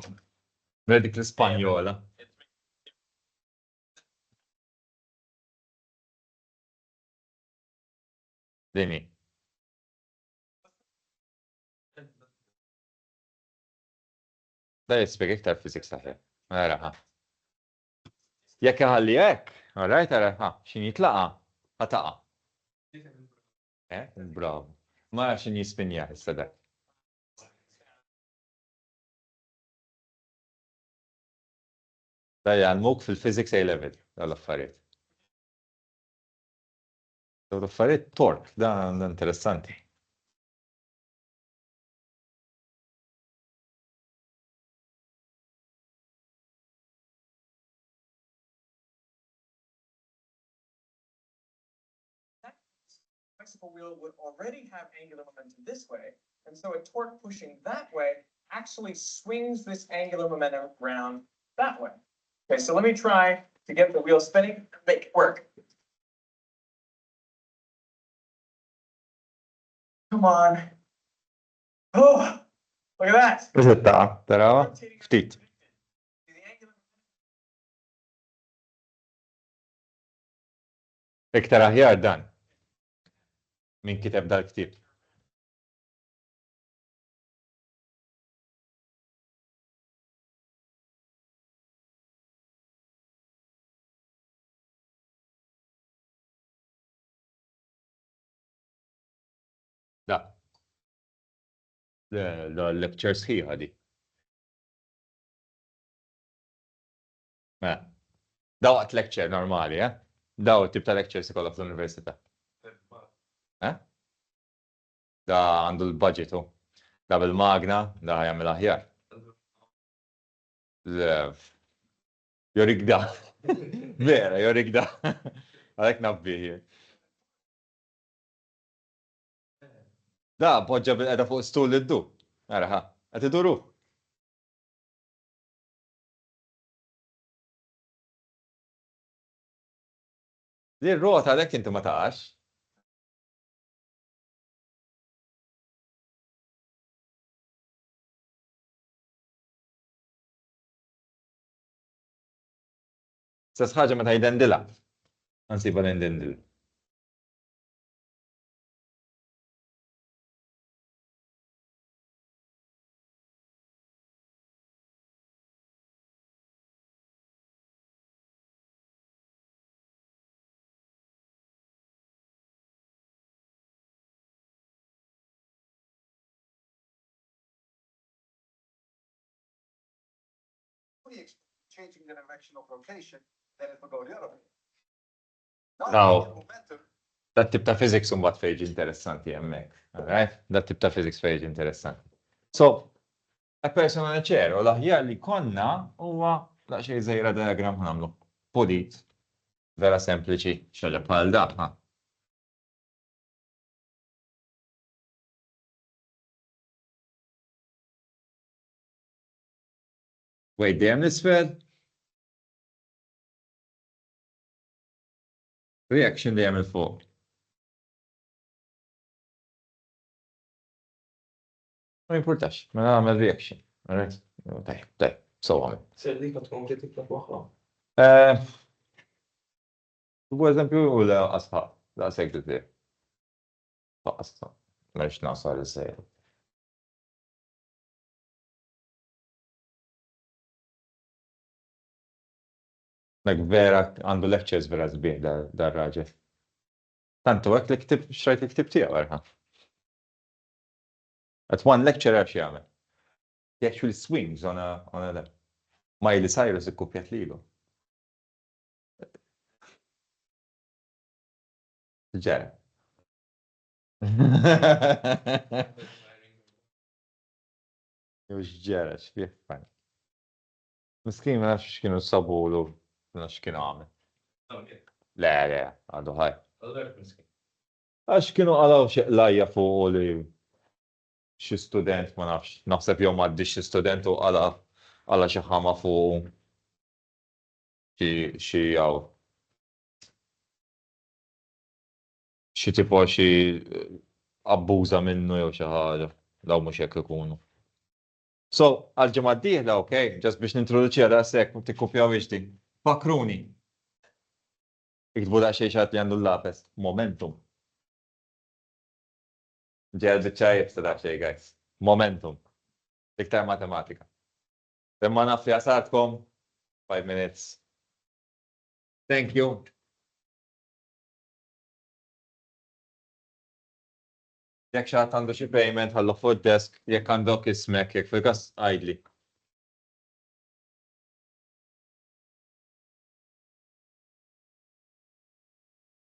Vera dik l-Ispanjola. Din hi. Da jispjega iktar physics aħjar. Ara, ha. Jekk iħalli hekk, all right, ara, ha, x'in jitlaqa', ħa taqa'. Eh, bravo. Ma nafx x'in jispinja issa dak. Da jgħallmuk fil-physics A level, dawn l-affarijiet. Dawn l-affarijiet torque, dan interessanti. Bicycle wheel would already have angular momentum this way, and so a torque pushing that way actually swings this angular momentum round that way. Okay, so let me try to get the wheel spinning and make it work. Come on. Oh, look at that. Biżet taqa', tarawa? Ftit. Iktar aħjar dan. Min kiteb dal-ktieb. Da. Le, da lecture sħiħa di. Mela. Da waqt lecture normali, eh? Daw tip ta' lectures ikollok fl-università. Eh? Da għandu l-budget hu. Da bil-magna, da jagħmel aħjar. Le. Jorik da. Vera, jorik da. Għalhekk naf bih jien. Da poġġa bil-qeda fuq stul li ddur. Ara ħa, qed iduru. Li r-rota għalhekk inti ma taqax. Stess ħaġa meta jdendilha. Nsibha li ndendilha. Changing the direction of rotation, then it will go the other way. Now, dat tip ta' physics un bat fejġi interessanti hemmhekk. Alright? Dat tip ta' physics fejġi interessanti. So, a person on a chair, u l-aħjar li konna huwa daqsxejn żgħira diagram nagħmlu pulit, vera sempliċi, xaġa bħal da. Ha. Wait, dejjem l-isfel. Reaction dejjem il fuq. Ma jimpurtax, mela għamel reaction. Alright? Tajjeb, tajjeb, so għamel. Ser dik tkompli titla' waħda. Eh, Bu eżempju, u le asħaq, daqshekk biżejjed. Aqsa, ma rridx naqsar iżejjed. Like vera għandu lectures vera sbieħ dar-raġel. Tantu hekk li ktib xrajt il-ktib tiegħu erħa. At one lecture għax jagħmel. He actually swings on a on a Miley Cyrus ikkupjat lilu. Ġera. Mhux ġera, x'fih fajn. Miskin ma nafx x'kienu sabulu, ma nafx x'kienu għamel. Le, le, għadu ħaj. Għax kienu qalgħu xi qlajja fuqu li xi student ma nafx, naħseb jew m'għaddiex xi student u qala' qala' xi ħama fuqu. Xi xi hawn. Xi tipo xi abbuża minnu jew xi ħaġa. Dawn mhux hekk ikunu. So, għall-ġimgħa d-dieħla, ok, just biex nintroduċiha daqshekk, tikkupjawhiex din. Fakkruni. Iktbu daqsxejn xi ħadd li għandu l-lapes. Momentum. Ġejja l-biċċa iebsa daqsxejn, guys. Momentum. Iktar matematika. Imma naf li għasartkom. 5 minutes. Thank you. Jekk xi ħadd għandu xi payment ħalluh fuq id-desk, jekk għandok ismek, jekk fil-każ għidli.